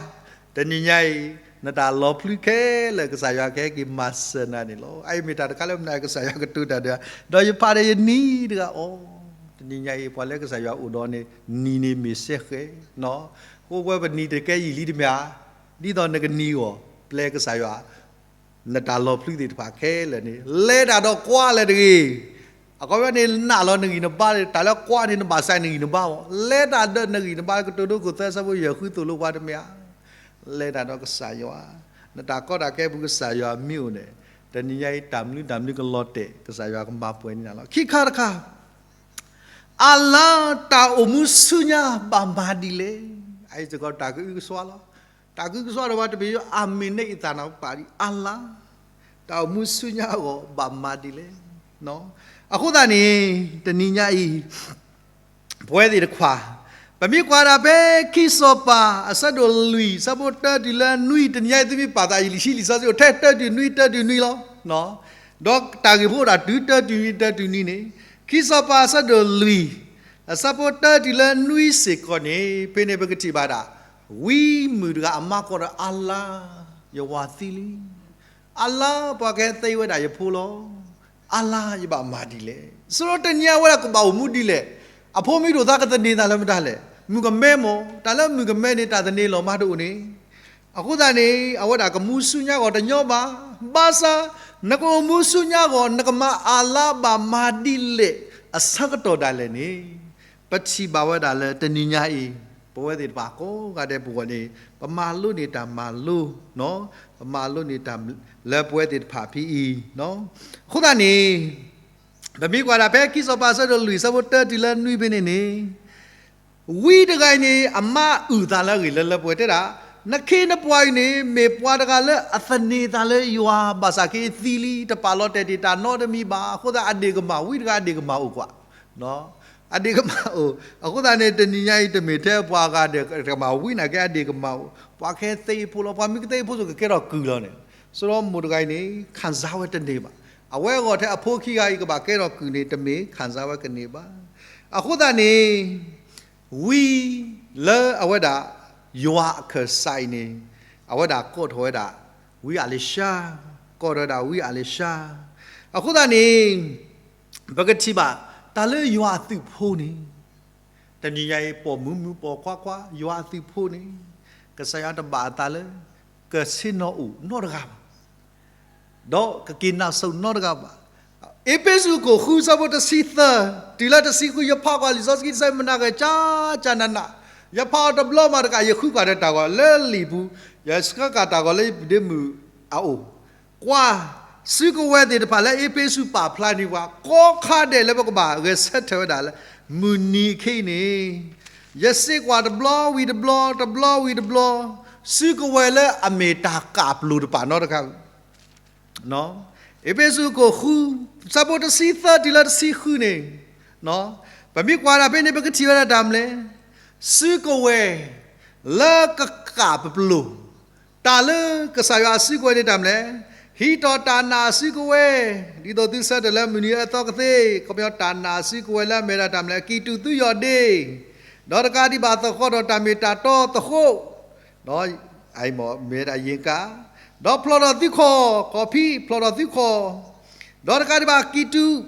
တနံၤညါအံၤ နတၢ်လီၤဖျုခဲလၢာ် ကစၢ်ယွၤကဟဲက့ၤမၤစၢၤနၤန့ၣ်လီၤ. အအံၤမ့ၢ်တၢ်တခါလၢမနုၤကစၢ်ယွၤကတိၤတၢ်ဒီး, ဒီးယဖးဒီးယနံၤတဂၤအီၤ, တနံၤညါအံၤ ပှၤလၢကစၢ်ယွၤအိၣ်ဒီးန့ၣ် နံၤန့ၣ်မ့ၢ်စဲဃဲၤ, အဃိဝဲပနံၤတကဲယံာ်လံတမ့ၢ်ဧါ, ဒ်သိးနကနံၤအဂီၢ် ပျဲကစၢ်ယွၤ နတၢ်လီၤဖျုသ့ၣ်တဖၣ်ခဲလၢာ်န့ၣ် လဲၤတၢ်ဒီးကွါလၢတဂ့ၤ. အခီပညီန့ၣ်နာ်လီၤနဂံၢ်နဘါ, တၢ်လၢကွါန့ၣ် နဘၣ်ဆါနဂံၢ်နဘါအီၤ, လဲၤတၢ်ဒီးနဂံၢ်နဘါလၢကတိၤဒိခိၣ်သၢဆၢဖိယဲၢ်ဃုသိၣ်လိပှၤတမ့ၢ်ဧါ, လဲၤတၢ်ဒီးကစၢ်ယွၤ, နတၢ်ကီတၢ်ခဲပူၤကစၢ်ယွၤမ့ၢ်အိၣ်န့ၣ်, တနံၤညါအံၤတၢ်မနုၤတၢ်မနုၤကလီၤတဲာ် ကစၢ်ယွၤကမၤပှဲၤန့ၢ်နၤလီၤ. ခံခါတခါ အလါတၢ်အိၣ်မူဆူညါဘၣ်မၤဒ်လဲၣ်. အအံၤစ့ၢ်ကီးတၢ်ကအုကစွါလီၤ. တၢ်ကအုကစွါဒီးပှၤတဘ့ၣ်ယိ အမ့ၢ်န့ၢ်အသးနၢ်ပၢၢ်ဒံး အလါ တၢ်အိၣ်မူဆူညါအဂီၢ်ဘၣ်မၤဒ်လဲၣ်. အဃိသတးန့ၣ် တနံၤညါအံၤ ပဝဲသ့ၣ်တဖၣ် ပမ့ၢ်ကွၢ်ဒၣ်ဖဲခံစီၤပၤ အဆၢဒိၣ်လွံၢ် ဆၢဖိတၢတုၤလၢနွံ တနံၤညါအံၤ သုမ့ၢ်ပာ်သးအံၤ လံာ်ဆံလံာ်စီဆှံအိၣ်ထဲတၢတုၤနွံ တၢတုၤနွံလီၤ. ဒီးတၢ်ဂ့ၢ်ဖိအိၣ်ဒၣ်တုၤတၢတုၤနွံ တၢတုၤနွံန့ၣ် ခံစီၤပၤအဆၢဒိၣ်လွံၢ် အဆၢဖိတၢတုၤလၢနွံစ့ၢ်ကီးန့ၣ် ဖဲန့ၣ်ပကထံၣ်ဘၣ်ဒၣ် ဝံမုၣ်တဂၤအမါကိးဒီးအါလါ ယဝၤသံလံ. အါလါ ပှၤကဟဲသ့ဝဲဒၣ်ယဖိလီၤ. အါလါ ယဘၣ်မၤဒ်လဲၣ်. ဆိဒီးတနံၤညါအဝဲဒၣ်ကဘၣ်အိၣ်မူဒ်လဲၣ်. အဖိမုၣ်ဒိၣ်သးကသန့ၤသးလၢမတၤလဲၣ်. မုၣ်ကမဲမ့ၢ်, တၢ်လၢမုၣ်ကမဲန့ၣ် တၢ်သန့ၤလီၤမးတအိၣ်န့ၣ်. အဃိသတးန့ၣ် အဝဲဒၣ်ကမူဆူညါဂီၢ်တညီဘၣ်. ဘၣ်ဆၣ် နကအိၣ်မူဆူညါဂီၢ် နကမၤအါလါဘၣ်မၤဒ်လဲၣ် အဆၢကတီၢ်ဒၣ်လဲာ်န့ၣ် ပထံၣ်ဘၣ်ဝဲဒၣ်လၢတနံၤညါအံၤ ပဝဲသ့ၣ်တဖၣ်ကိးဂၤဒဲးပဂီၢ်န့ၣ် ပမၤလိန့ၢ်တၢ်မၤလိ, ပမၤလိန့ၢ်တၢ်လၢပဝဲသ့ၣ်တဖၣ်ဖဲအံၤ. အဃိသတးန့ၣ် ပမ့ၢ်ကွၢ်ဒၣ်ဖဲခံစီၤပၤအဆၢဒိၣ်လွံၢ်အဆၢဖိတၢတုၤလၢနွံဖဲန့ၣ်န့ၣ် ဝံတဂၤအံၤန့ၣ် အမါအုၣ်သးလၢအဂ့ၢ်လၢလၢပှဲၤပှဲၤတဲဒၣ်, နခ့နပှၤအံၤန့ၣ် မ့ၢ်ပှၤတဂၤလၢအသန့ၤသးလၢယွၤ ဘၣ်ဆၣ်က့သံလံ တပာ်လီၤတဲာ်တ့ၢ်တၢ်နီတမံၤဘၣ်. အဃိသတးအဒ့ၣ်ကမၢ် ဝံတဂၤအဒ့ၣ်ကမၢ်အိၣ်ကွၢ်, အဒ့ၣ်ကမၢ်အိၣ်. အဃိသတးန့ၣ် တနံၤညါအံၤတမ့ၢ်ထဲပှၤဂၤဒဲးတကမၢ် ဝံနာ်က့အဒ့ၣ်ကမၢ်အိၣ်, ပှၤကသ့အဖိလီၤ. ပှၤမ့ၢ်ကသ့အဖိဆိကကဲထီၣ်ကုၢ်လီၤန့ၣ်. ဆိဒီးမိၢ်တဂၤအံၤန့ၣ် ခံစားဝဲတန့ၢ်ဘၣ်. အဝဲအဂီၢ်ထဲအဖိခံဂၤအံၤ ကဘၣ်ကဲထီၣ်ကုၢ်န့ၣ် တမ့ၢ် ခံစားဝဲကန့ၢ်ဘၣ်. အဃိသတးန့ၣ် ဝံလၢအဝဲဒၣ် ယွၤအခၢၣ်စးအံၤန့ၣ် အဝဲဒၣ်ကိးထီၣ်ဝဲဒၣ် ဝံအလ့ၡါ, ကိးထီၣ်ဝဲဒၣ်ဝံအလ့ၡါ. အဃိသတးန့ၣ် ပကထံၣ်ဘၣ် တၢ်လၢယွၤအသုးဖိန့ၣ် တနံၤညါအံၤ ပိာ်မုၣ်မုၣ်ပိာ်ခွါခွါ ယွၤအသုးဖိန့ၣ် ကစၢ်ယွၤတဘၣ်အသးလၢ ကဆ့ၣ်နီၤအိၣ်နီတဂၤဘၣ် ဒီးကက့ၤနၢ်စိၤနီတဂၤဘၣ်. အ့းဖ့းစူး ခိၣ်ဃု ဆၢဖိတဆံသၢ တုၤလၢတဆံဃု ယဖးကွၢ်လံာ်စီဆှံတဆၢ မနၤဂဲၤကၠၢ်ကၠၢ်နးနး, ယဖးအီၤတဘျီမးတကး ယဃုကွၢ်ဒီးတၢ်ဂီၤလၢလံာ်ပူၤ, ယဆှၢဃာ်တၢ်ဂီၤလၢယပုဒ်မုၣ်အအိၣ်, ကွၢ်, စုကဝဲၤသ့ၣ်တဖၣ်လၢအ့းဖ့းစူးပာ်ဖျါန့ၢ်ပှၤ ကိးခါဒဲးလၢပကဘၣ်ဂဲၤဆၢထၢၣ်ဝဲဒၣ်လၢ မုၢ်နံၤခဲအံၤန့ၣ် ယစ့ကွၢ်တဘျီဝံၤတဘျီ တဘျီဝံၤတဘျီ, စုကဝဲၤလၢအမ့ၢ်တၢ်ကးပျိၤတဖၣ်နီတခါ အ့းဖ့းစူး ခိၣ်ဃု ဆၢဖိတဆံသၢတုၤလၢတဆံဃုန့ၣ်, ပမ့ၢ်ကွၢ်ဒၣ်ဖဲန့ၣ် ပကထံၣ်ဝဲဒၣ်တၢ်မနုၤလဲၣ်, စုကဝဲၤ လၢကကးပျိၤ, တၢ်လၢကစၢ်ယွၤအစုကဝဲၤန့ၣ်တၢ်မနုၤလဲၣ်, ဟံးထီၣ်တၢ်နာ်အစုကဝဲၤ, ဒ်သိးသုဆၢထၢၣ်လၢမုၢ်နံၤအသီကသ့, ခီပညီတၢ်နာ်အစုကဝဲၤလၢအမ့ၢ်ဒၣ်တၢ်မနုၤလဲၣ်, ကံၢ်တူာ်သုယီၢ်ဒ့ ဒီးတကးဒံးဘၣ်သဃီထီၣ်တၢ်မ့ၢ်တၢ်တီသဃိး, မ့ၢ်ဒၣ်ယ့ၣ်ကါ, ဒီးဖျီၣ်ထီၣ်သုခီၣ်, ခီၣ်ဖံးဖျီၣ်ထီၣ်သုခီၣ်, ဒီးတကးဒံးဘၣ်ကံၢ်တူာ်,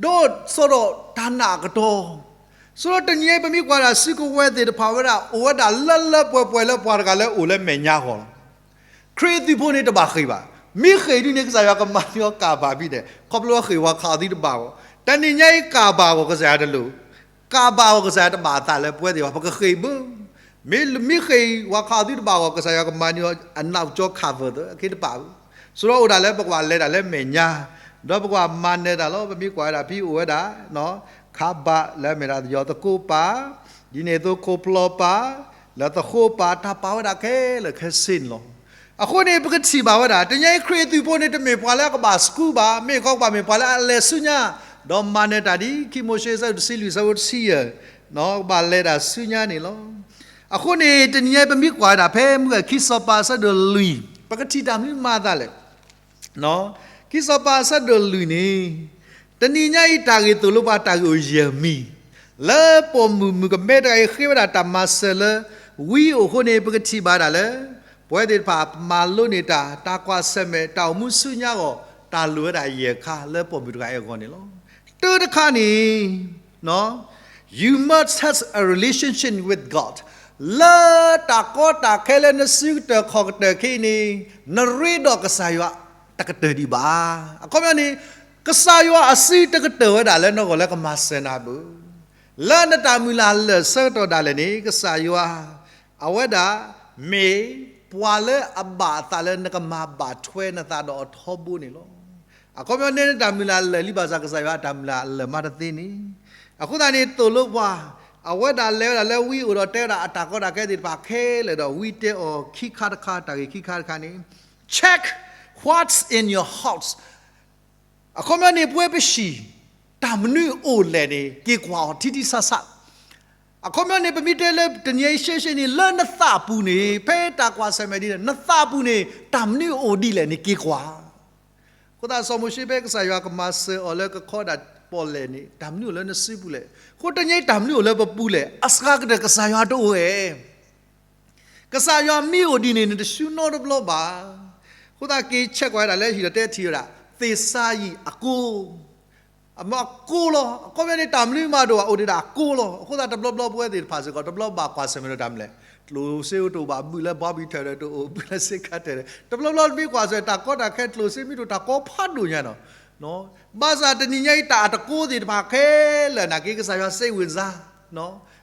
ဒိးစိာ်ဒီးတၢ်နာ်အကတီၢ်, ဆိဒီးတနံၤအံၤပမ့ၢ်ကွၢ်ဒၣ်စုကဝဲၤသ့ၣ်တဖၣ်ဝဲဒၣ် အိၣ်ဝဲဒၣ်လၢလၢပှဲၤပှဲၤလၢပှၤတဂၤလၢအိၣ်လၢမဲာ်ညါဂီၢ်လီၤ. ခရံာ်အသုးဖိန့ၣ်တဘၣ်ဃ့ၢ်ဘၣ်. မ့ၢ်ဃ့ၢ်ဒ်န့ၣ် ကစၢ်ယွၤကမၤန့ၢ်အီၤကၢ်ဘၣ်ဘံၣ်ဒဲး, ခီဖျိဃ့ၢ်ဝဲခးအီၤသုတဘၣ်ဂီၢ်, တနံၤညါအံၤကၢ်ဘၣ်ဂီၢ် ကစၢ်ယွၤတလိၣ်, ကၢ်ဘၣ်ဂီၢ် ကစၢ်ယွၤတဘၣ်အသးလၢပဝဲသ့ၣ်ဘၣ် ပကဃ့ၢ်ဘၣ်. မ့ၢ်မ့ၢ်ဃ့ၢ်ဝဲခးအီၤသုတဘၣ်ဂီၢ် ကစၢ်ယွၤကမၤန့ၢ်အီၤအနီၢ်ကၠီခးဖၢၣ်သၢ အခ့တပာ်ဘၣ်. ဆိဒီးအိၣ်ဒၣ်လၢပကဘၣ်လဲၤဒၣ်လၢမဲာ်ညါ, ဒီးပကဘၣ်မၤနၢၤတၢ်လီၤ. ပမ့ၢ်ကွၢ်ဝဲဒၣ်ဖဲအိၣ်ဝဲဒၣ် ခးဘးလၢအမ့ၢ်ဒၣ်ယီၤသကိးပၤ, ဒ်န့ၣ်အသိးခိၣ်ဖျီၣ်ပၤ, လၢသဃိးပၤ တၢ်ပာ်ဝဲဒၣ်ခဲလၢာ်ခဲဆ့န့ၣ်လီၤ. အဃိန့ၣ် ပကထံၣ်ဘၣ်ဝဲဒၣ် တနံၤညါအံၤခရံာ်အသုးဖိန့ၣ် တမ့ၢ်ပှၤလၢအကဘၣ်စကူးဘၣ်, မ့ၢ်ကီးကဘၣ်မ့ၢ်ပှၤလၢအလဲၤဆူညါ, ဒီးမၤနၢၤတၢ်ဒ်ခံမိၤၡ့အဆၢဒိၣ်တဆံလွံၢ်အဆၢဖိတဆံယဲၢ်, ကဘၣ်လဲၤဒၣ်ဆူညါန့ၣ်လီၤ. အဃိန့ၣ် တနံၤညါအံၤပမ့ၢ်ကွၢ်ဝဲဒၣ်ဖဲမုၢ်ဂီၤခံစီၤပၤအဆၢဒိၣ်လွံၢ် ပကထံၣ်တၢ်မနုၤမၤအသးလဲၣ်. ခံစီၤပၤအဆၢဒိၣ်လွံၢ်န့ၣ် တနံၤညါအံၤတၢ်ဂ့ၢ်သိၣ်လိပှၤတၢ်ဂ့ၢ်အိၣ်ယဲၢ်မံၤ, လၢပိာ်မုၣ်မုၣ်ကမဲတဂၤအံၤဃ့ဝဲဒၣ်တၢ်မၤစၢၤလၢ ဝံအိၣ်အဃိန့ၣ် ပကထံၣ်ဘၣ်ဒၣ်လၢ ပဝဲသ့ၣ်တဖၣ်မၤလိန့ၢ်တၢ် တၢ်ကွၢ်ဆၢၣ်မဲာ် တၢ်အိၣ်မူဆူညါအဂီၢ် တၢ်လိၣ်ဝဲဒၣ်ယဲၢ်ခါလၢပိာ်မုၣ်တဂၤအံၤအဂီၢ်န့ၣ်လီၤ. တၢတခါန့ၣ် You must have a relationship with God. လၢတၢ်ကီတၢ်ခဲလၢနစုကတၢၢ်ခီၣ်ကတၢၢ်ခဲအံၤန့ၣ် နရ့ဒီးကစၢ်ယွၤတကတၢၢ်ဒံးဘၣ်. အခီပညီန့ၣ် ကစၢ်ယွၤအစုတကတၢၢ်ဝဲဒၣ်လၢနဂီၢ်လၢကမၤစၢၤနၤဘၣ်. လၢနတၢ်မုၢ်လၢ်လၢာ်ဆၢကတီၢ်ဒၣ်လဲာ်န့ၣ် ကစၢ်ယွၤ အဝဲဒၣ် မ့ၢ်ပှၤလၢအဘၣ်အသးလၢနကမၤဘၣ်ထွဲနသးဒီးအထီဘိန့ၣ်လီၤ. အခီပညီန့ၣ် နတၢ်မုၢ်လၢ်လၢာ်လံ ဘၣ်ဆၣ်ကစၢ်ယွၤအတၢ်မုၢ်လၢ်လၢာ်မးတသ့န့ၣ်. အဃိသတးန့ၣ် သိၣ်လိပှၤ အဝဲဒၣ်လဲၤဝဲဒၣ်လၢဝံအိၣ်ဒီးတဲဝဲဒၣ်အတၢ်ကီတၢ်ခဲသ့ၣ်တဖၣ်ခဲလၢာ်ဒီး ဝံတဲအီၤခံခါတခါ တၢ်ဂ့ၢ်ခံခါတခါန့ၣ် Check what's in your heart. အခီပညီန့ၣ် ပဝဲပဟံၣ် တၢ်မနုၤအိၣ်လဲၣ်န့ၣ် က့ၤကွၢ်အီၤထံထံဆးဆး. အခီပညီန့ၣ် ပမ့ၢ်တဲလၢတနံၤအံၤရှဲရှဲန့ၣ် လၢနသးပူၤန့ၣ် ဖဲတၢ်ကွၢ်ဆၢၣ်မဲာ်ဒ်လဲၣ် နသးပူၤန့ၣ် တၢ်မနုၤအိၣ်ဒ်လဲၣ်န့ၣ် က့ၤကွၢ်. အဃိသတးစီၤမိၤၡ့ဖဲကစၢ်ယွၤကမၤစၢၤအီၤလၢကခီဒၣ်ပီၣ်လဲၣ်န့ၣ် တၢ်မနုၤအိၣ်လၢနစုပူၤလဲၣ်. အဃိတနံၤအံၤတၢ်မနုၤအိၣ်လၢပပူၤလဲၣ်. အစှၤကတၢၢ်ကစၢ်ယွၤတအိၣ်ဧါ. ကစၢ်ယွၤမ့ၢ်အိၣ်ဒ်န့ၣ် နတဆူနီတဘျီဘၣ်. အဃိသတးက့ၤ check ဝဲဒၣ်လၢဟံၣ်ဒီးတဲထံၣ်ဝဲဒၣ် သ့ၣ်စၤယံးအကိ အမ့ၢ်အကိၢ်လီၤ. အခီပညီန့ၣ် တၢ်မနုၤမးတအိၣ်ဘၣ် အိၣ်ဒံးဒၣ်အကိၢ်လီၤ. အဃိသတး တဘျီဘျီပဝဲသ့ၣ်တဖၣ်စ့ၢ်ကီး တဘျီဘၣ်ကွၢ်ဆၢၣ်မဲာ်ဒီးတၢ်မနုၤလဲၣ်, ကျိၣ်စ့အိၣ်တအိၣ်ဘၣ်ဘုၣ်လၢ ဘီဘံၣ်ထၢၣ်ဒီးတအိၣ် ဘုၣ်လၢစ့ခါထၢၣ်ဒီး တဘျီဘျီတမ့ၢ်ကွၢ်ဆၢၣ် တၢ်ကီတၢ်ခဲ ကျိၣ်စ့မ့ၢ်တအိၣ် တၢ်ကီဖးဒိၣ်ညါနီၤ. ဘၣ်ဆၣ်တနံၤညါအံၤ တၢ်အတကိၢ်သ့ၣ်တဖၣ်ခဲလၢာ်နာ်က့ ကစၢ်ယွၤစ့ဝံၣ်စါ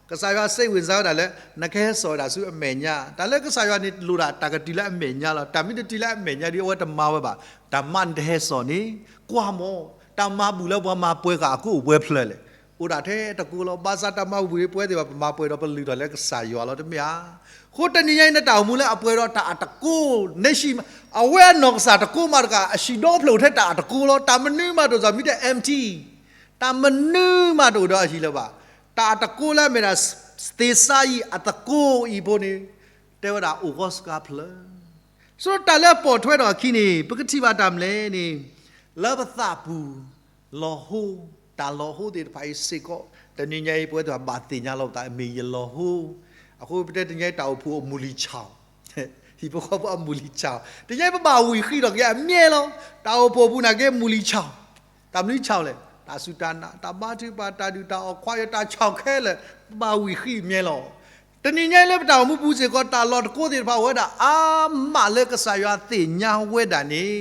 ကစၢ်ယွၤစ့ဝံၣ်စါဝဲဒၣ်လၢ နကဟဲစိာ်ဝဲဒၣ်ဆူအမဲာ်ညါ, တၢ်လၢကစၢ်ယွၤန့ၣ် လိၣ်ဒၣ်တၢ်ကတုၤလၢအမဲာ်ညါလီၤ. တၢ်မ့ၢ်တတုၤလၢအမဲာ်ညါဒီး အဝဲတမၤဝဲဘၣ်. တၢ်မၤနတဟဲစိာ်န့ၣ် ကွၢ်မး, တၢ်မၤဘူၣ်လၢပှၤမၤပှဲၤဃာ်အကိၢ်အိၣ်ပှဲၤဖျၢၣ်လဲၣ်, အိၣ်ဒၣ်ထဲတကိၢ်လီၤ. ဘၣ်ဆၣ်တၢ်မၤဘူၣ်ပှဲၤသ့ၣ်တဖၣ် ပမၤပှဲၤဒီးပလုၢ်ထီၣ်လၢကစၢ်ယွၤလီၤ တမ့ၢ်ဧါ. အဃိတနံၤညါအံၤ နတၢ်အိၣ်မူလၢအပှဲၤဒီးတၢ်အတကိၢ် နၢ်ဆံး, အဝဲအနီၢ်ကစၢ်တကိးမးတကး အဟံၣ်ဒီဖျၢၣ်အိၣ်ထဲတၢ်အတကိၢ်လီၤ. တၢ်မနုၤမးတအိၣ် မ့ၢ်တ empty, တၢ်မနုၤမးတအိၣ်ဒီးအဟံၣ်လၢၤဘၣ်. တၢ်အတကိၢ်လၢအမ့ၢ်ဒၣ် သ့ၣ်စါယံၤအတကိၢ်အံၤဖိန့ၣ် တဲဝဲဒၣ်အိၣ်ဂီၢ်စှၤဖျၢၣ်. ဆိတၢ်လၢပိာ်ထွဲထီၣ်အခံန့ၣ် ပကထံၣ်ဘၣ်တၢ်မနုၤလဲၣ်န့ၣ် လၢပသးပူၤ လီၤဟိ, တၢ်လီၤဟိသ့ၣ်တဖၣ်အံၤစ့ၢ်ကီး တနံၤညါအံၤ ပဝဲသ့ၣ်တဖၣ်ဘၣ်သ့ၣ်ညါလီၤပသး မ့ၢ်ယလီၤဟိ. အဃိပတဲတနံၤညါအံၤ တၢ်အိၣ်ဖှိၣ်အမူလံၤဆၣ်, ဟံၣ်ဖိဃီဖိအမူလံၤဆၣ်, တနံၤညါအံၤ ပဘၣ်ဝံၢ်ဃံးထီၣ်က့ၤအမြဲလီၤ. တၢ်အိၣ်ဖှိၣ်အပူၤနာ်က့ မူလံၤဆၣ်, တၢ်မနုၤဆၣ်လဲၣ်, တၢ်စူၢ်တၢ်နာ်, တၢ်ဘါထုကဖၣ်, တၢ်ဒုၣ်တၢ်အီၣ်, ခွါယတၢ်ဆၣ်ခဲလၢာ် ပဘၣ်ဝံၢ်ဃံးအမြဲလီၤ. တနံၤညါအံၤလၢပတၢ်အိၣ်မူပူၤစ့ၢ်ကီး တၢ်လီၢ်တကိးသ့ၣ်တဖၣ်အိၣ်ဝဲဒၣ်အါမးလၢကစၢ်ယွၤသ့ၣ်ညါဝဲဒၣ်န့ၣ်,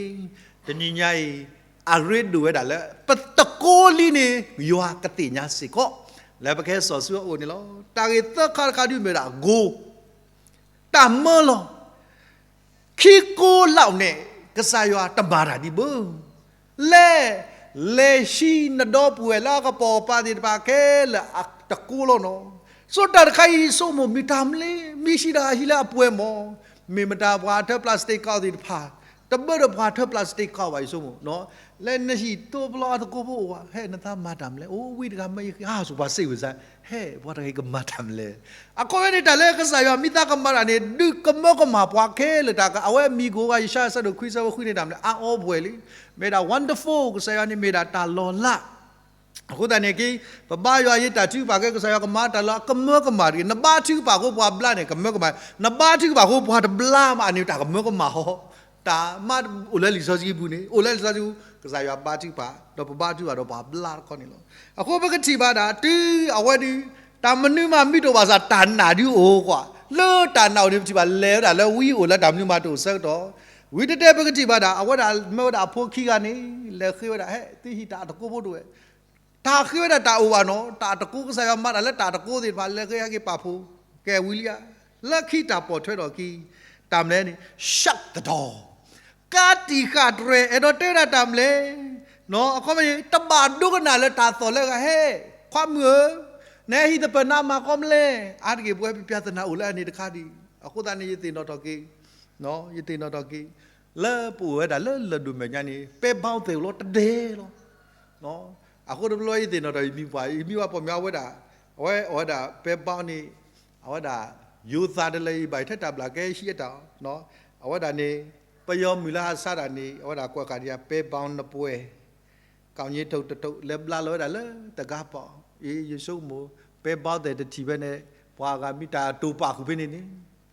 တနံၤညါအံၤ အရ့ဒိၣ်ဝဲဒၣ်လၢ ပတကိးလံန့ၣ် ယွၤကသ့ၣ်ညါစ့ၢ်ကီး လၢပကဟဲစိာ်ဆူအအိၣ်န့ၣ်လီၤ. တၢ်ဂ့ၢ်သၢခါတခါဒုးမ့ၢ်ဒၣ် goal, တၢ်မၢလီၤ. ခံကိးလၢ်န့ၣ် ကစၢ်ယွၤတမၤတၢ်ဒံးဘၣ်. လဲၤ, လဲၤဟံးနဒီပုၢ်ဝဲၢ်လၢအကပိာ်ကပၤသ့ၣ်တဖၣ်ခဲလၢာ်အတကိးလီၤနီၤ. ဆိတၢ်တခါအံၤ ယဆိကမိၣ်မ့ၢ်တၢ်မနုၤလဲၣ်, မ့ၢ်ဟံးတၢ်ဟံးလၢအပှဲၤမး, မ့ၢ်မတၤပှၤထၢ plastic ကီသ့ၣ်တဖၣ်, တဘၣ်ဒီးပှၤထၢ plastic ကီဘၣ် ယဆိကမိၣ်နီၤ. လၢနဟံၣ်တိဖျီအသကိးဖိအိၣ်ဘၣ်, ဟဲနသးမၤတၢ်မနုၤလဲၣ်, အိၣ်ဝံတဂၤမၢယဃ့, ဟးစိၤပှၤစ့ဝံၣ်စါ, ဟဲ ပှၤတဂၤအံၤကမၤတၢ်မနုၤလဲၣ်. အခီပညီန့ၣ် တၢ်လၢကစၢ်ယွၤမ့ၢ်သးကမၤတၢ်န့ၣ် ဒုးကမၢကမၣ်ပှၤခဲလၢာ်တၢ်, အဝဲမံၤကအိၣ်ဂၤ ယၡါယၤ ဆၢဒိၣ်ခွံ ဆၢဖိဃုန့ၣ် တၢ်မနုၤလဲၣ်, အါအီပှဲၤလံ, မ့ၢ်ဒၣ် wonderful, ကစၢ်ယွၤန့ၣ်မ့ၢ်ဒၣ်တၢ်လီၤလး. အဃိသတးန့ၣ်က့, ပဘါယွၤယံၤတၢ်ထုကဖၣ်က့ၤ ကစၢ်ယွၤကမၤတၢ်လၢအကမၢကမၣ်တဂ့ၤ. နဘါထုကဖၣ်အဃိပှၤဘျါန့ၣ် ကမၢကမၣ်, နဘါထုကဖၣ်အဃိပှၤတဘျါမးန့ၣ် တၢ်ကမၢကမၣ်ဟီ. တၢ်မၤအိၣ်လၢလံာ်စီဆှံပူၤန့ၣ်, အိၣ်လၢလံာ်စီဆှံပူၤ, ကစၢ်ယွၤဘါထုကဖၣ်, ဒီးပဘါထုကဖၣ်ဒီးပှၤဘျါတခီန့ၣ်လီၤ. အဃိပကထံၣ်ဘၣ်ဒၣ် တုၤအဝဲဒုး, တၢ်မနုၤမးမ့ၢ်တအိၣ်ဘၣ်ဆၣ် တၢ်နာ်ဒုးအိၣ်ကွၢ်, လၢတၢ်နာ်အိၣ်န့ၣ် ပထံၣ်ဘၣ်လဲၤဝဲဒၣ်လၢဝံအိၣ်လၢတၢ်မနုၤမးတအိၣ်ဆၢကတီၢ်, ဝံၤတဲတဲပကထံၣ်ဘၣ်ဒၣ် အဝဲဒၣ်မၢဝဲဒၣ်အဖိခံဂၤန့ၣ် လဲၤဃ့ဝဲဒၣ် ဟဲသုဟံးတၢ်အတကိးဖိတဝဲ တၢ်ဃ့ဝဲဒၣ်တၢ်အိၣ်ဘၣ်နီၤ, တၢ်တကိးကစၢ်ယွၤမၤတၢ်လၢတၢ်တကိးသ့ၣ်တဖၣ် လဲၤဃ့ဟဲက့ၤပာ်ဖှိၣ်, ကဲဝံၤလံဧါ, လၢခံတၢ်ပိာ်ထွဲထီၣ်ခံ, တၢ်မနုၤလဲၣ်န့ၣ်, shut the door, ကးတံာ်ဃာ်တြဲၤ အဲၣ်ဒိးတဲဝဲဒၣ်တၢ်မနုၤလဲၣ်, အခီပညီ တဘၣ်ဒိကနၣ်လၢတၢ်သီၣ်လၢဂၤဟဲ, ခွါမုၣ်ဧၢ, နဟံၣ်သပၢၤနါမၤကီမလဲၣ်, အါတက့ၢ်ပဝဲပျၢ်သနာ်အိၣ်လၢအန့ၣ်တခါဒံး, အဃိသတးန့ၣ် ယသ့ၣ်နီၣ်ထီၣ်က့ၤ ယသ့ၣ်နီၣ်ထီၣ်က့ၤ, လၢပအိၣ်ဝဲဒၣ်လၢလၢၢ်ဒိၣ်မဲာ်ညါန့ၣ် ပဲဘီသဲးအိၣ်လီၤတဒဲလီၤ. အဃိတဘျီယသ့ၣ်နီၣ်ထီၣ် ယမံပှၤ, ယမံပှၤပိာ်မုၣ်အဝဲဒၣ်, အဝဲအိၣ်ဝဲဒၣ်ပဲဘီန့ၣ်, အဝဲဒၣ် ယိၤသးတလၢအံၤဘၣ်ထဲတၢ်ဘျၣ်ကဲဟံးအတၢ်, အဝဲဒၣ်န့ၣ်, ပယီၤမုၣ်လၢဟးဆါတၢ်န့ၣ် အဝဲဒၣ်ကွဲးဃာ်ဒံး ပဲဘီနပှဲၤ ကီၢ်ညိထူၣ်တထူၣ် လဲၤဘျါလီၤဝဲဒၣ်လၢတဂၤပီၤ, အ့ ယဆိကမိၣ်, ပဲဘီသဲးတထံၣ်ဖဲန့ၣ်, ပှၤဂၤမ့ၢ်တၢ်တိာ်ပာ်ဃုာ်ဖဲန့ၣ်န့ၣ်,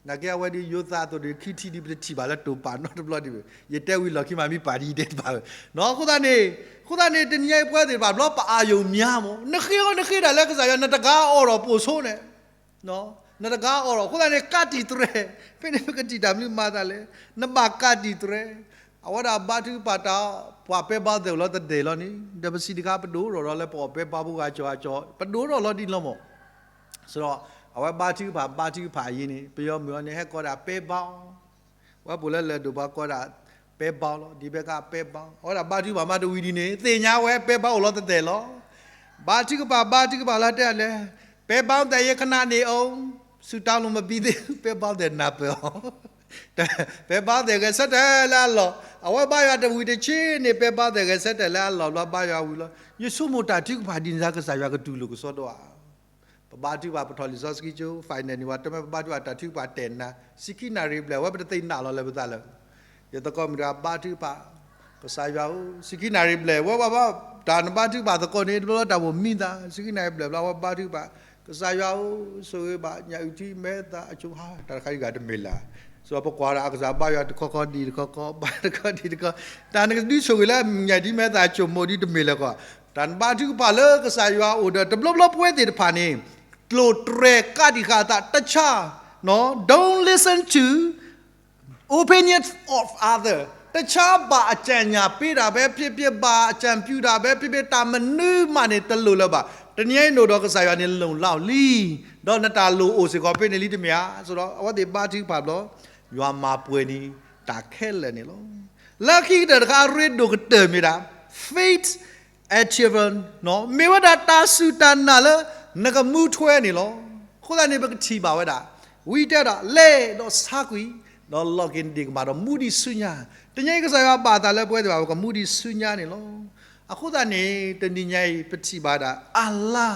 နာ်က့အဝဲဒ်ယိၤသးအသိးဒီး ခံထံၣ်ဒ်ပတထံၣ်ဘၣ်လၢ တိာ်ပာ်နီတဘျီဒံးဘၣ်, ယတဲဝံၤလီၢ်ခံမး မ့ၢ်ပာ်ဒ်ယတဲတဘၣ်ဘၣ်. အဃိသတးန့ၣ်, အဃိသတးန့ၣ် တနံၤညါအံၤပဝဲသ့ၣ်တဖၣ် ဘျီပအၢၣ်ယိၣ်မးမး, နဃ့အီၤ နဃ့ဒၣ်လၢကစၢ်ယွၤ နတဂၤအိၣ်ဒီးပိာ်ဆိန့ၣ် နတဂၤအိၣ်ဒီး အဃိသတးန့ၣ် ကးတံာ်တြဲၤ, ဖဲန့ၣ်ပကထံၣ်တၢ်မနုၤမၤသးလဲၣ်, နဘၣ်ကးတံာ်တြဲၤ, အဝဲဒၣ်ဘါထုကဖၣ်တၢ်, ပှၤပဲဘီသဲးအိၣ်လီၤတဒဲလီၤန့ၣ်, ဒီးပစံးတခါ ပဒိၣ်ထီၣ်လီၤလၢပအီၣ်ပဲဘီဖိဂၤကၠီၤဂၤကၠီၤ, ပဒိၣ်ထီၣ်လီၤဒ်လီၤမး, ဆိုတော့, အဝဲဘါထုကဖၣ် ဘါထုကဖၣ်အံၤန့ၣ် ပယီၤမုၣ်အီၤန့ၣ် ဟဲကိးဒၣ်ပဲဘီ ဝဲပူၤလၢလၢၢ်ဒိၣ်ပှၤကိးဒၣ်ပဲဘီလီၤ, ဒ်ဘဲကးပဲဘီ, အဝဲဒၣ်ဘါထုကဖၣ်မးတဝံၤဒ်န့ၣ် သ့ၣ်ညါဝဲပဲဘီအိၣ်လီၤတဒဲလီၤ. ဘါထုကဖၣ် ဘါထုကဖၣ်လၢတဲလဲၣ်, ပဲဘီသဲး ယခဏနေအောင်, ဆုတောင်းလို့မပြီးသေးဘူး, ပဲဘီသဲးနၢ်ပၢၢ်အီၤ, ပဲဘီသဲးဂဲၤဆၢထၢၣ်လၢအလီၢ်, အဝဲဘါယွၤတဝံၤတဆ့န့ၣ် ပဲဘီသဲးဂဲၤဆၢထၢၣ်လၢအလီၢ် ဘျီဘါယွၤဝံၤလီၤ. ယဆိကမိၣ်တၢ်ထုကဖၣ်ဒ်န့ၣ် ကစၢ်ယွၤကတူၢ်လိာ်ကစီဒီဧါ ပဘါထုကဖၣ် ပထီၣ်လံာ်စီဆှံကၠိ final န့ၣ် ပှၤတမ့ၢ်ပဘါထုကဖၣ်တၢ်ထုကဖၣ်တဲာ်နၤ ဆံခံနၣ်ရံၣ်ဘျဲၣ် အဝဲပတသ့ၣ်နာ်လီၤလၢပသးလၢၤ, ယသကိးမုၣ်တဂၤဘါထုကဖၣ်, ကစၢ်ယွၤဧၢ, ဆံခံနၣ်ရံၣ်ဘျဲၣ် ဝဲဘၣ်ဘၣ် တၢ်နဘါထုကဖၣ်သကိးန့ၣ် တဘျီဘျီတၢ်မိၣ်မံသး ဆံခံနၣ်ရံၣ်ဘျဲၣ်ဘျီ ဝဲဘါထုကဖၣ်, ကစၢ်ယွၤဧၢ, ဆိၣ်ဂ့ၤဘၣ် ညၣ်အုၣ်ထံမဲသးအစိၤဟါ တၢ်တခါဒံးဂၤတမ့ၢ်လၢၤ, ဆိုတော့ ပကွၢ်ဒၣ်အကစၢ်ဘါယွၤတခီခီဒ်တခီခီ ဘါတခီဒ်တခီ, တၢ်နကဒုးဆိၣ်ဂ့ၤလၢညၣ်ဒ်မဲသးအစိၤမိၢ်ဒ်တမ့ၢ်လၢၤကီး တၢ်နဘါထုကဖၣ်လၢကစၢ်ယွၤအအိၣ်ဒီး တဘျီဘျီပဝဲသ့ၣ်တဖၣ်န့ၣ် ကျိၣ်တြဲၤကးတံာ်ဃာ်အသးတဆါ, don't listen to opinions of other, တဆါဘၣ်အကြံ့ညာ်ပေးတာပဲဖြစ်ဖြစ်, ဘၣ်အကြံပြုတာပဲဖြစ်ဖြစ်, တၢ်မနုၤမးန့ၣ်တလိၣ်လၢၤဘၣ်. တနံၤအံၤန့ၣ်ဒီးကစၢ်ယွၤန့ၣ် လုံလောက်လံ, ဒီးနတၢ်လိၣ်အိၣ်စ့ၢ်ကီးဖဲန့ၣ်လံတမ့ၢ်ဧါ. ဆိုတော့ အဝဲသ့ၣ်ဘါထုကဖၣ်ဘျီ ယွၤမၤပှဲၤန့ၢ်တၢ်ခဲလၢာ်န့ၣ်လီၤ. လၢခံကတၢၢ်တခါ အရ့ဒိၣ်ကတၢၢ်မ့ၢ်ဒၣ် faith achievement မ့ၢ်ဝဲဒၣ်တၢ်စူၢ်တၢ်နာ်လၢနကမူထွဲန့ၣ်လီၤ. အဃိသတးန့ၣ် ပကထံၣ်ဘၣ်ဝဲဒၣ် ဝံတဲဒၣ် လဲၤဒီးဆါကွံာ်, ဒီးလီၤက့ၤနဒ့ၣ်ကမၢ်ဒီး မူဒံးဆူညါ. တနံၤအံၤကစၢ်ယွၤဘၣ်အသးလၢပဝဲသ့ၣ်တဖၣ် ပကမူဒံးဆူညါန့ၣ်လီၤ. အဃိသတးန့ၣ် တနံၤညါအံၤ ပထံၣ်ဘၣ်ဝဲဒၣ် အလါ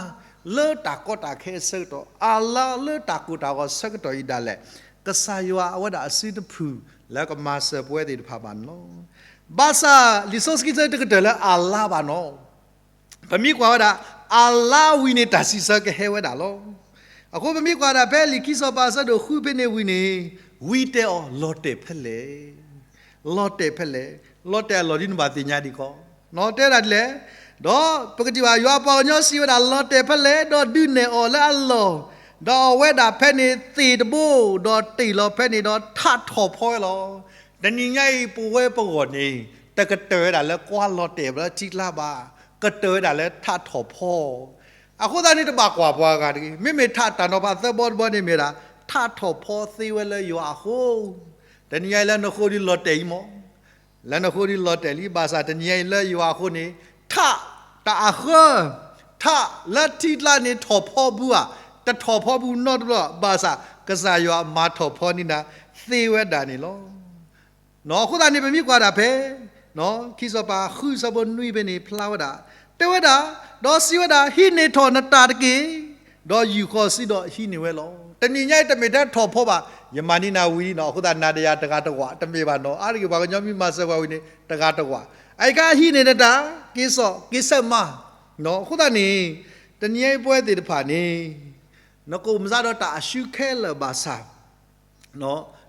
လၢတၢ်ကီတၢ်ခဲအဆၢကတီၢ်, အလါလၢတၢ်ကိၢ်တၢ်ဂီၤဆၢကတီၢ်အံၤဒၣ်လဲာ်, ကစၢ်ယွၤအဝဲဒၣ်အစုတဖုၣ်လၢကမၤစၢၤပဝဲသ့ၣ်တဖၣ်ဘၣ်န့ၣ်လီၤ. ဘၣ်ဆၣ်လံာ်စီဆှံတကတၢၢ်လၢအလါဘၣ်န့ၣ် ပမ့ၢ်ကွၢ်ဝဲဒၣ် အလါဝံၤန့ၣ် တၢ်စံးဆၢကဟဲဝဲဒၣ်လီၤ. အဃိပမ့ၢ်ကွၢ်ဒၣ်ဖဲလံာ်ခံစီၤပၤအဆၢဒိၣ်ဃုဖဲန့ၣ်ဝံၤန့ၣ်, ဝံတဲအီၤ လီၤတဲာ်ဖဲလဲၣ်, လီၤတဲာ်ဖဲလဲၣ်, လီၤတဲာ်အလီၢ်ဒ်နဘၣ်သ့ၣ်ညါဒံးကီး, တဲဒၣ်ဒ်လဲၣ်. ဒီးပကထံၣ်ဘၣ်ယွၤအပှၤကညီစံးဝဲဒၣ် လီၤတဲာ်ဖဲလဲၣ်, ဒီးဒုးနဲၣ်အီၤလၢအလီၢ်, ဒီးအဝဲဒၣ်ဖဲန့ၣ်သ့ၣ်တဘိ, ဒီးတ့ၢ်လီၤဖဲန့ၣ်ဒီးထးထီၣ်ဖီဝဲလီၤ. တနံၤညါအံၤ ပဝဲပဂီၢ်န့ၣ် တကတၢၢ်ဝဲဒၣ်လၢကွၢ်လီၤတဲာ်လၢထံကျါဘၣ်, ကတၢၢ်ဝဲဒၣ်လၢထးထီၣ်ဖီ. အဃိသတးန့ၣ် တဘၣ်ကွၢ်ပှၤဂၤတဂ့ၤ, မ့မ့ၢ်ထးတၢ်နီၤဖးသၢဘီတဘီန့ၣ်မ့ၢ်ဒၣ် ထးထီၣ်ဖီသ့ဝဲလၢယွၤအဃိ, တနံၤညါအံၤလၢနဃိဒ်လီၤတဲာ်လံမး, လၢနဃိဒ်လီၤတဲာ်လံ, ဘၣ်ဆၣ်တနံၤညါအံၤလၢယွၤအဃိန့ၣ် ထးတၢ်အဃၢ ထးလၢထံကျါန့ၣ်ထီၣ်ဖီဘူးဧါ, တထီၣ်ဖီဘူးနီတဘျီ, ဘၣ်ဆၣ်ကစၢ်ယွၤမၤထီၣ်ဖီန့ၢ်နၤသ့ဝဲဒၣ်န့ၣ်လီၤ. အဃိသတးန့ၣ် ပမ့ၢ်ကွၢ်ဒၣ်ဖဲ ခံစီၤပၤဃုအဆၢဖိနွံဖဲန့ၣ် ဖျါဝဲဒၣ်, တဲဝဲဒၣ်, ဒီးစံးဝဲဒၣ်, ဟံးန့ၢ်ထီၣ်နတၢ်တက့ၢ်, ဒီးယူာ်ဃီၤစုဒီးဟံးန့ၢ်ဝဲလီၤ. တနံၤညါအံၤတမ့ၢ်ထဲထီၣ်ဖီဘၣ်, ယမၤန့ၢ်နၤဝံၤလံန့ၣ်, အဃိသတးနၤဒီးယၤတဂၤတဝာ်, တမ့ၢ်ဘၣ်နီၤ, အါတက့ၢ်ပှၤကညီမ့ၢ်မၤစၢၤပှၤဝံၤန့ၣ် တဂၤတဝာ်, အအံၤကဟံးန့ၢ်နတၢ်, က့ၤစိာ်, က့ၤဆဲးမၤ, အဃိသတးန့ၣ် တနံၤညါအံၤပဝဲသ့ၣ်တဖၣ်န့ၣ် နကအိၣ်မၤစၢၤဒီးတၢ်အစုခဲလၢာ်ဘၣ်ဆၣ်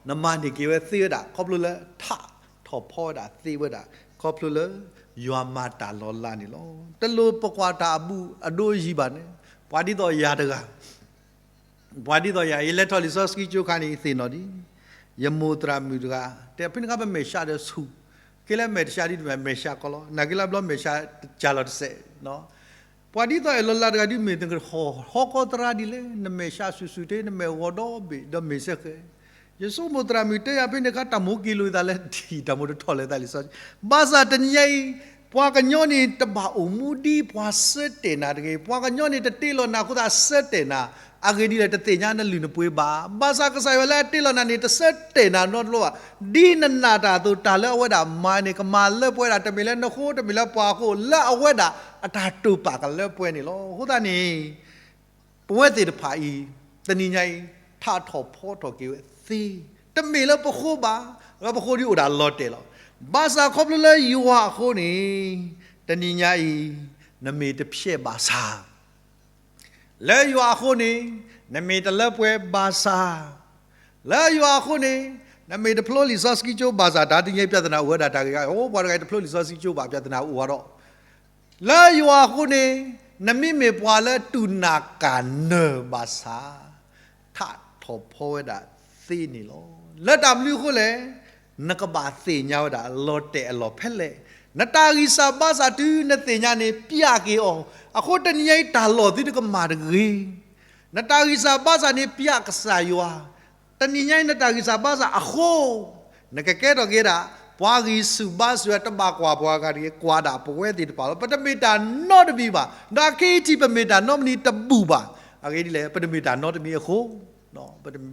နမၤန့ၢ်က့ၤဝဲသ့ဝဲဒၣ် ခီဖျိလၢထးထီၣ်ဖီဝဲဒၣ်သ့ဝဲဒၣ် ခီဖျိလၢယွၤမၤတၢ်လီၤလးန့ၣ်လီၤ. တလိၣ်ပကွၢ်တၢ်အဘူးအဒိယံၤဘၣ်န့ၣ်, ပှၤဒ်သိးယၤတဂၤ, ပှၤဒ်သိးယၤ ယလဲၤထီၣ်လံာ်စီဆှံကၠိခါန့ၣ် ယသ့ၣ်နီၣ်ဒံး, ယမိၢ်သရၣ်မုၣ်တဂၤ, တဲဖဲန့ၣ်အခါ ပမဲာ်ဆှးဒီးဆူၣ်, က့လၢမဲာ်တဆှးဒ်တမ့ၢ်မဲာ်ဆှးကီးလီၤ, နာ်က့လၢဘျီမဲာ်ဆှးတစၢ်လီၤတစဲး ပှၤဒ်သိးအဲၣ်လီၤလးတဂၤဒ်မ့ၢ်နကဟီၣ်ဟီကီသရၣ်ဒ်လဲၣ်, နမဲာ်ဆှးဆူၣ်ဆူၣ်တ့ၢ် နမဲာ်ဂီၤဒီဘ့ၣ် ဒီးမ့ၢ်စ့ၢ်ကီး, ယဆိကမိၣ်သရၣ်မုၣ်တဲယၤဖဲန့ၣ်အခါ တၢ်မိၣ်က့ၤလိာ်သးလၢထံၣ် တၢ်မိၣ်တထီၣ်လၢသးလံာ်စီဆှံ, ဘၣ်ဆၣ်တနံၤညါအံၤ ပှၤကညီန့ၣ် တဘၣ်အိၣ်မူဒ်ပှၤဆၢတဲာ်နၤတဂ့ၤ, ပှၤကညီန့ၣ် တတ့လီၤနၤအဃိသတးဆၢတဲာ်နၤ, အဂ့ၢ်ဒ်လဲၣ် တသ့ၣ်ညါနလုၢ်နပှ့ၤဘၣ်, ဘၣ်ဆၣ်ကစၢ်ယွၤလၢအတ့လီၤနၤန့ၣ် တဆၢတဲာ်နၤနီတဘျီဘၣ်, ဒ်နနာ်တၢ်အသိး တၢ်လၢအဝဲဒၣ်မၤန့ၣ် ကမၤလၢပှဲၤဒၣ် တမ့ၢ်လၢနဃိ တမ့ၢ်လၢပှၤအဃိ လၢအဝဲဒၣ်အတၢ်တိာ်ပာ်ကလၢပှဲၤန့ၣ်လီၤ. အဃိသတးန့ၣ် ပဝဲသ့ၣ်တဖၣ်အံၤ တနံၤညါအံၤ ထးထီၣ်ဖီထီၣ်က့ၤဝဲသ့, တမ့ၢ်လၢပဃိဘၣ်, လၢပဃိဒ်အိၣ်ဒၣ်လီၤတဲာ်လီၤ. ဘၣ်ဆၣ်ခီဖျိလၢယွၤအဃိန့ၣ် တနံၤညါအံၤ နမ့ၢ်တဖျဲးဘၣ်ဆၣ် လၢယွၤအဃိန့ၣ် နမ့ၢ်တလၢပှဲၤဘၣ်ဆၣ်, လၢယွၤအဃိန့ၣ် နမ့ၢ်တဖျိလံာ်စီဆှံကၠိဘၣ်ဆၣ် တၢ်တနံၤညါအံၤ ပြဿနာအိၣ်ဝဲဒၣ်တၢ်ဂ့ၢ်ဂၤ, အိၣ် ပှၤတဂၤအံၤတဖျိလံာ်စီဆှံကၠိဘၣ် ပြဿနာအိၣ်ဝဲဒီး လၢယွၤအဃိန့ၣ် နမ့မ့ၢ်ပှၤလၢတူၢ်နာ်ကၢ်နၢၤဘၣ်ဆၣ် ထးထီၣ်ဖီဝဲဒၣ်သ့န့ၣ်လီၤ. လၢတၢ်မနုၤအဃိလဲၣ်, နကဘၣ်သ့ၣ်ညါဝဲဒၣ် လီၤတဲာ်အလီၢ်ဖဲလဲၣ်. နတၢ်ဂံၢ်စၢ်ဘါစၢ်တုၤနသ့ၣ်ညါန့ၣ် ပျးက့ၤအီၤ. အဃိတနံၤညါအံၤ တၢ်လီၢ်သုတကမၣ်တဂ့ၤ. နတၢ်ဂံၢ်စၢ်ဘါစၢ်န့ၣ် ပျးကစၢ်ယွၤ. တနံၤညါအံၤ နတၢ်ဂံၢ်စၢ်ဘါစၢ်အဃိ နကကဲထီၣ်က့ၤဒၣ် ပှၤဂံၢ်ဆူၣ်ဘါဆူၣ် တဘၣ်ကွၢ်ပှၤဂၤတဂ့ၤ, ကွၢ်ဒၣ်ပဝဲသ့ၣ်တဖၣ်လီၤ. ပတမ့ၢ်တၢ်နီတမံၤဘၣ်. ဒီးခဲအံၤထံၣ်ပမ့ၢ်တၢ်နီတမံၤတဘူၣ်ဘၣ်. အဂ့ၢ်ဒ်လဲၣ်, ပတမ့ၢ်တၢ်နီတမံၤအဃိ,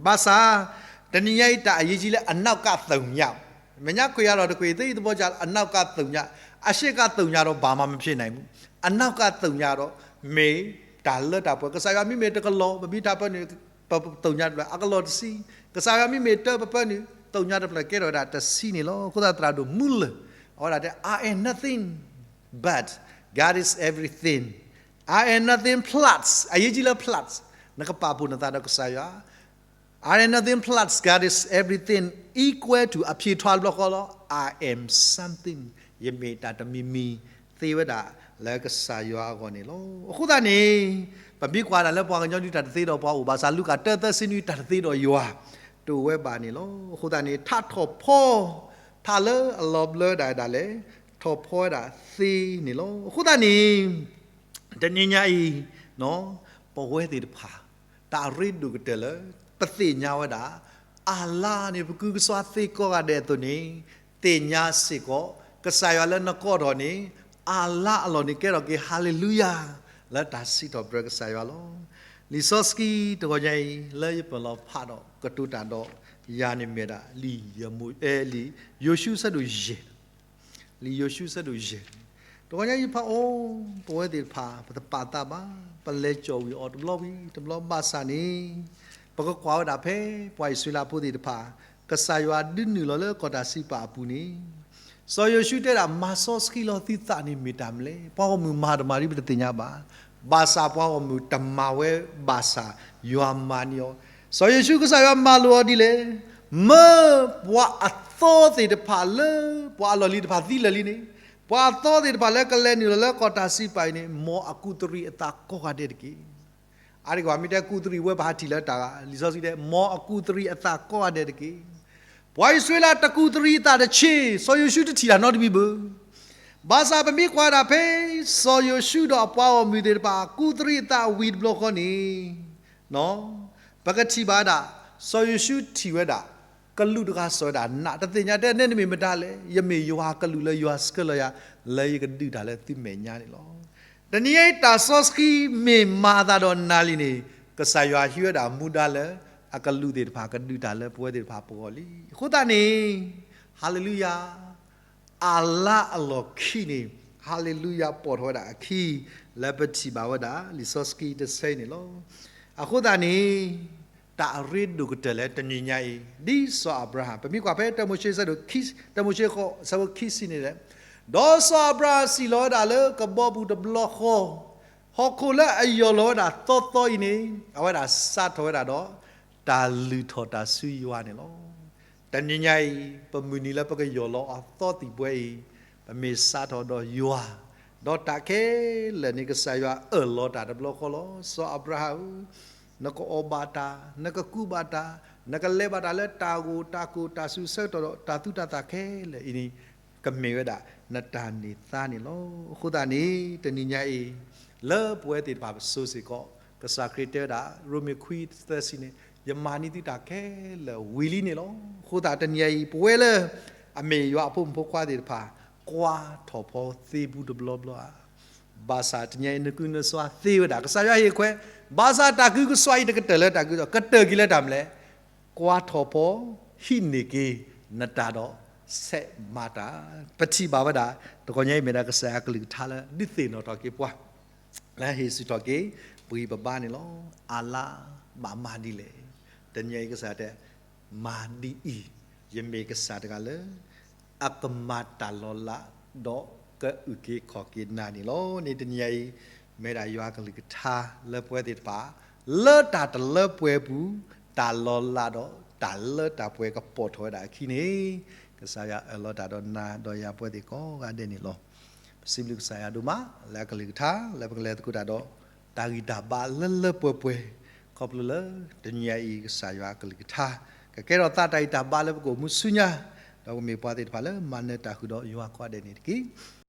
ဘၣ်ဆၣ် တနံၤညါအံၤ တၢ်အရေးကြီးလၢ အနောက်ကသုည မညါခွင့်ရတော့တခွင့် သ့သဘောကျ အနောက်ကသုည, အရှေ့ကသုညတော့ ဘာမှမဖြစ်နိုင်ဘူး, အနောက်ကသုညတော့ မ့ၢ်တၢ်လၢတၢ်ပှဲၤ. ကစၢ်ယွၤမ့မ့ၢ်တကလီၤ ပမ့ၢ်တၢ်ပၢနုာ် ပသုညတဖျၢၣ် အကလီၤတဆံ, ကစၢ်ယွၤမ့မ့ၢ်တၢ်ပပၢနုာ် သုညတဖျၢၣ် ကဲထီၣ်ဝဲဒၣ်တဆံန့ၣ်လီၤ. အဃိသတးသရၣ်ဒိၣ် Muller အဝဲဒၣ်တဲ I am nothing but God is everything, I am nothing plus အရေးကြီးလၢ plus နကပာ်ဖှိၣ်နသးဒီးကစၢ်ယွၤ I am nothing plus God is everything equal to အဖြေထွက်တဘျီဃီလီၤ I am something ယမ့ၢ်တၢ်တမံၤမံၤ သ့ဝဲဒၣ်လၢကစၢ်ယွၤအဂီၢ်န့ၣ်လီၤ. အဃိသတးန့ၣ် ပမ့ၢ်ကွၢ်ဒၣ်လၢပှၤကညီဒုးတၢ်တသ့ဒီးပှၤအိၣ်, ဘၣ်ဆၣ်လူၤကၣ်တၢသၢဆံနွံ တၢ်တသ့ဒီးယွၤတအိၣ်ဝဲဘၣ်န့ၣ်လီၤ. အဃိသတးန့ၣ် ထးထီၣ်ဖီ ထးလၢအလီၤဘျၢဒၣ်ဒၣ်လဲာ် ထီၣ်ဖီဝဲဒၣ်သ့န့ၣ်လီၤ. အဃိသတးန့ၣ် တနံၤညါအံၤ ပဝဲသ့ၣ်တဖၣ် တၢ်အရ့ဒိၣ်ကတၢၢ်လၢ ပသ့ၣ်ညါဝဲဒၣ် အလါန့ၣ် ပကုကစွါသ့ကိးဂၤဒဲးအသိးန့ၣ် သ့ၣ်ညါစ့ၢ်ကီး ကစၢ်ယွၤလၢနကိးထီၣ်န့ၣ် အလါအလီၢ်န့ၣ် ကဲထီၣ်က့ၤ ဟါလ့လူယၤ လၢတၢ်စံးထီၣ်ပတြၢၤကစၢ်ယွၤလီၤ. လံာ်စီဆှံတဂီၤညါအံၤ လၢယပာ်လီၤဖးဒီးကတိၤတၢ်ဒီးယၤန့ၣ်မ့ၢ်ဒၣ် လံာ်ယိၤၡူအဆၢဒိၣ်ယဲၢ် လံာ်ယိၤၡူအဆၢဒိၣ်ယဲၢ်, တဂီၤညါယဖးအီၤ ပဝဲသ့ၣ်တဖၣ် ပတပာ်သးဘၣ်, ပလဲၤကၠီၣ်ဝံၤအီၤတဘျီဝံၤတဘျီဘၣ်ဆၣ်န့ၣ် ပကကွၢ်ဝဲဒၣ်ဖဲပှၤအံၣ်စရ့လးဖိသ့ၣ်တဖၣ် ကစၢ်ယွၤဒုးနုာ်လီၤလၢကီၢ်တၢ်စံးပာ်အပူၤန့ၣ် စီၤယိၤၡူတဲဒၣ် မၤစီဆှံလီၤသုသးန့ၣ်မ့ၢ်တၢ်မနုၤလဲၣ်. ပှၤဂီၢ်မုၢ်မၤတမၤဒ်ပတသ့ၣ်ညါဘၣ်. ဘၣ်ဆၣ်ပှၤဂီၢ်မုၢ်တမၤဝဲဘၣ်ဆၣ် ယွၤမၤန့ၢ်အီၤ. စီၤယိၤၡူကစၢ်ယွၤမၤလိာ်အီၤဒ်လဲၣ်. မၢပှၤအသီသ့ၣ်တဖၣ်လၢ ပှၤအလီၢ်လံၤတဖၣ်သံလၢာ်လံန့ၣ်, ပှၤအသီသ့ၣ်တဖၣ်လၢကလဲၤနုာ်လီၤလၢကီၢ်တၢ်စံးပာ်အံၤန့ၣ် မ်အကူးသရံးအသးကိးဂၤဒဲးတက့ၢ်. အါတက့ၢ် မ့ၢ်တဲကူးသရံးဝဲ ပဟးထံၣ်လၢတၢ်ဂၤ လံာ်စီဆှံတဲ မ်အကူးသရံးအသးကိးဂၤဒဲးတက့ၢ်. ပှၤအံၣ်စရ့လးတကူးသရံးအသးတဆ့, စီၤယိၤၡူတထံၣ်တၢ်နီတမံၤဘၣ်. ဘၣ်ဆၣ်ပမ့ၢ်ကွၢ်ဒၣ်ဖဲ စီၤယိၤၡူဒီးအပှၤဂီၢ်မုၢ်သ့ၣ်တဖၣ် ကူးသရံးအသးဝံၤတဘျီဃီန့ၣ် ပကထံၣ်ဘၣ်ဒၣ် စီၤယိၤၡူထံၣ်ဝဲဒၣ် ကလူးတဂၤစိာ်ဝဲဒၣ်နး, တသ့ၣ်ညါတဲ နဲန့ၣ်မ့ၢ်မတၤလဲၣ်. ယမ့ၢ်ယွၤအကလူးလၢယွၤဆှၢလီၤယၤ လၢယကဒုးတၢ်လၢသုမဲာ်ညါန့ၣ်လီၤ. တနံၤအံၤ တၢ်စီဆှံမ့ၢ်မၤအသးဒီးနၤလံန့ၣ် ကစၢ်ယွၤဟံးဝဲဒၣ်မူဒါလၢ အကလူးသ့ၣ်တဖၣ်ကဒုးတၢ်လၢပဝဲသ့ၣ်တဖၣ်ပဂီၢ်လံ. အဃိသတးန့ၣ် ဟါလ့လူယၤ အလါအလီၢ်ခံန့ၣ် ဟါလ့လူယၤပိာ်ထီၣ်ဝဲဒၣ်အခံ လၢပထံၣ်ဘၣ်ဝဲဒၣ် လံာ်စီဆှံတဆၢအံၤန့ၣ်လီၤ. အဃိသတးန့ၣ် တၢ်အရ့ဒိၣ်ကတၢၢ်လၢတနံၤညါအံၤ ဒ်စီၤအၤဘြၤဟၣ် ပမ့ၢ်ကွၢ်ဖဲတၢမိၤၡ့ တၢမိၤၡ့ဃိး အဆၢဖိခံဆံန့ၣ်လဲၣ်, ဒီးစီၤအၤဘြၤဟၣ်စံၣ်လီၤဝဲဒၣ်လၢကဘီပူၤတဘျီဃီ, ဟီၣ်ခိၣ်လၢအယီၢ်လီၤဝဲဒၣ်သီသီအံၤန့ၣ် အဝဲဒၣ်စးထီၣ်ဝဲဒၣ်ဒီး တၢ်လုၢ်ထီၣ်တၢ်ဆူယွၤန့ၣ်လီၤ. တနံၤညါအံၤ ပမုၢ်နံၤလၢပကယီၢ်လီၤအသီသံၣ်ဘှဲအံၤ ပမ့ၢ်စးထီၣ်ဒီးယွၤ, ဒီးတၢ်ခဲလၢာ်န့ၣ် ကစၢ်ယွၤအၢၣ်လီၤတၢ်တဘျီဃီလီၤ. စီၤအၤဘြၤဟၣ်ဧၢ, နကအီၣ်ဘၣ်တၢ်, နကကူးဘၣ်တၢ်, နကလဲၤဘၣ်တၢ်လၢတၢ်ဂိၢ်တၢ်ကျိၤတၢ်ဆူးဆၢကတီၢ်ဒီး တၢ်သူတၢ်သၣ်ခဲလၢာ်အံၤန့ၣ် ကမ့ၢ်ဝဲဒၣ်နတၢ်န့ၢ်သါန့ၣ်လီၤ. အဃိသတးန့ၣ် တနံၤညါအံၤ လၢပဝဲသ့ၣ်တဖၣ်ပစိၤစ့ၢ်ကီး ကစၢ်ခရံာ်တဲဝဲဒၣ် ရိမ့ၤခွံသၢဆံန့ၣ် ယမၤန့ၢ်သုတၢ်ခဲလၢာ်ဝံၤလံန့ၣ်လီၤ. အဃိသတးတနံၤညါအံၤ ပဝဲလၢ အမ့ၢ်ယွၤအဖိမုၣ်ဖိခွါသ့ၣ်တဖၣ် ကွၢ်ထီၣ်ဖီသ့ဘူးတဘျီဘျီဧါ. ဘၣ်ဆၣ်တနံၤညါအံၤ နကုနစွါသ့ဝဲဒၣ် ကစၢ်ယွၤဟ့ၣ်ခွဲး, ဘၣ်ဆၣ်တၢ်ကုကစွါအံၤတကတၢၢ်လၢတၢ်ကုဒီး ကတၢၢ်က့ၤလၢတၢ်မနုၤလဲၣ်. ကွၢ်ထီၣ်ဖီ ဟံးန့ၢ်က့ၤနတၢ်ဒီး ဆဲးမၤတၢ်, ပထံၣ်ဘၣ်ဝဲဒၣ် တဂီၤညါအံၤမ့ၢ်ဒၣ်ကစၢ်ယွၤကလုၢ်ကထါလၢ ဒုးသ့ၣ်နီၣ်ထီၣ်က့ၤပှၤ လၢဟ့ၣ်ဆူၣ်ထီၣ်က့ၤ ပဂံၢ်ပဘါန့ၣ်လီၤ. အလါဘၣ်မၤဒ်လဲၣ်. တနံၤအံၤကစၢ်တဲ မၤဒ်အံၤ, ယမ့ၢ်ကစၢ်တဂၤလၢ အကမၤတၢ်လီၤလး ဒီးကအုၣ်က့ၤခီၣ်က့ၤနၤန့ၣ်လီၤ. န့ၣ်တနံၤအံၤ မ့ၢ်ဒၣ်ယွၤကလုၢ်ကထါလၢပဝဲသ့ၣ်တဖၣ် လၢတၢ်တလၢပှဲၤပူၤ တၢ်လီၤလးဒီးတၢ်လၢတၢ်ပှဲၤကပိာ်ထီၣ်ဝဲဒၣ်အခံန့ၣ် ကစၢ်ယွၤအၢၣ်လီၤတၢ်ဒီးနၤဒီးယၤပဝဲသ့ၣ်ကိးဂၤဒဲးန့ၣ်လီၤ. ပစံးဘျုးကစၢ်ယွၤဒိၣ်မး လၢအကလုၢ်ကထါ လၢပကလဲၤသကိးတၢ်ဒီး တၢ်ဂံၢ်တၢ်ဘါလၢလၢပှဲၤပှဲၤ ခီဖျိလၢတနံၤအံၤ ကစၢ်ယွၤအကလုၢ်ကထါ ကကဲထီၣ်သးတၢ်ဂံၢ်တၢ်ဘါလၢပကအိၣ်မူဆူညါ, ဒီးကမ့ၢ်ပှၤသ့ၣ်တဖၣ်လၢမၤနၢၤတၢ်ဃုာ်ဒီးယွၤကိးဂၤဒဲးန့ၣ်တက့ၢ်.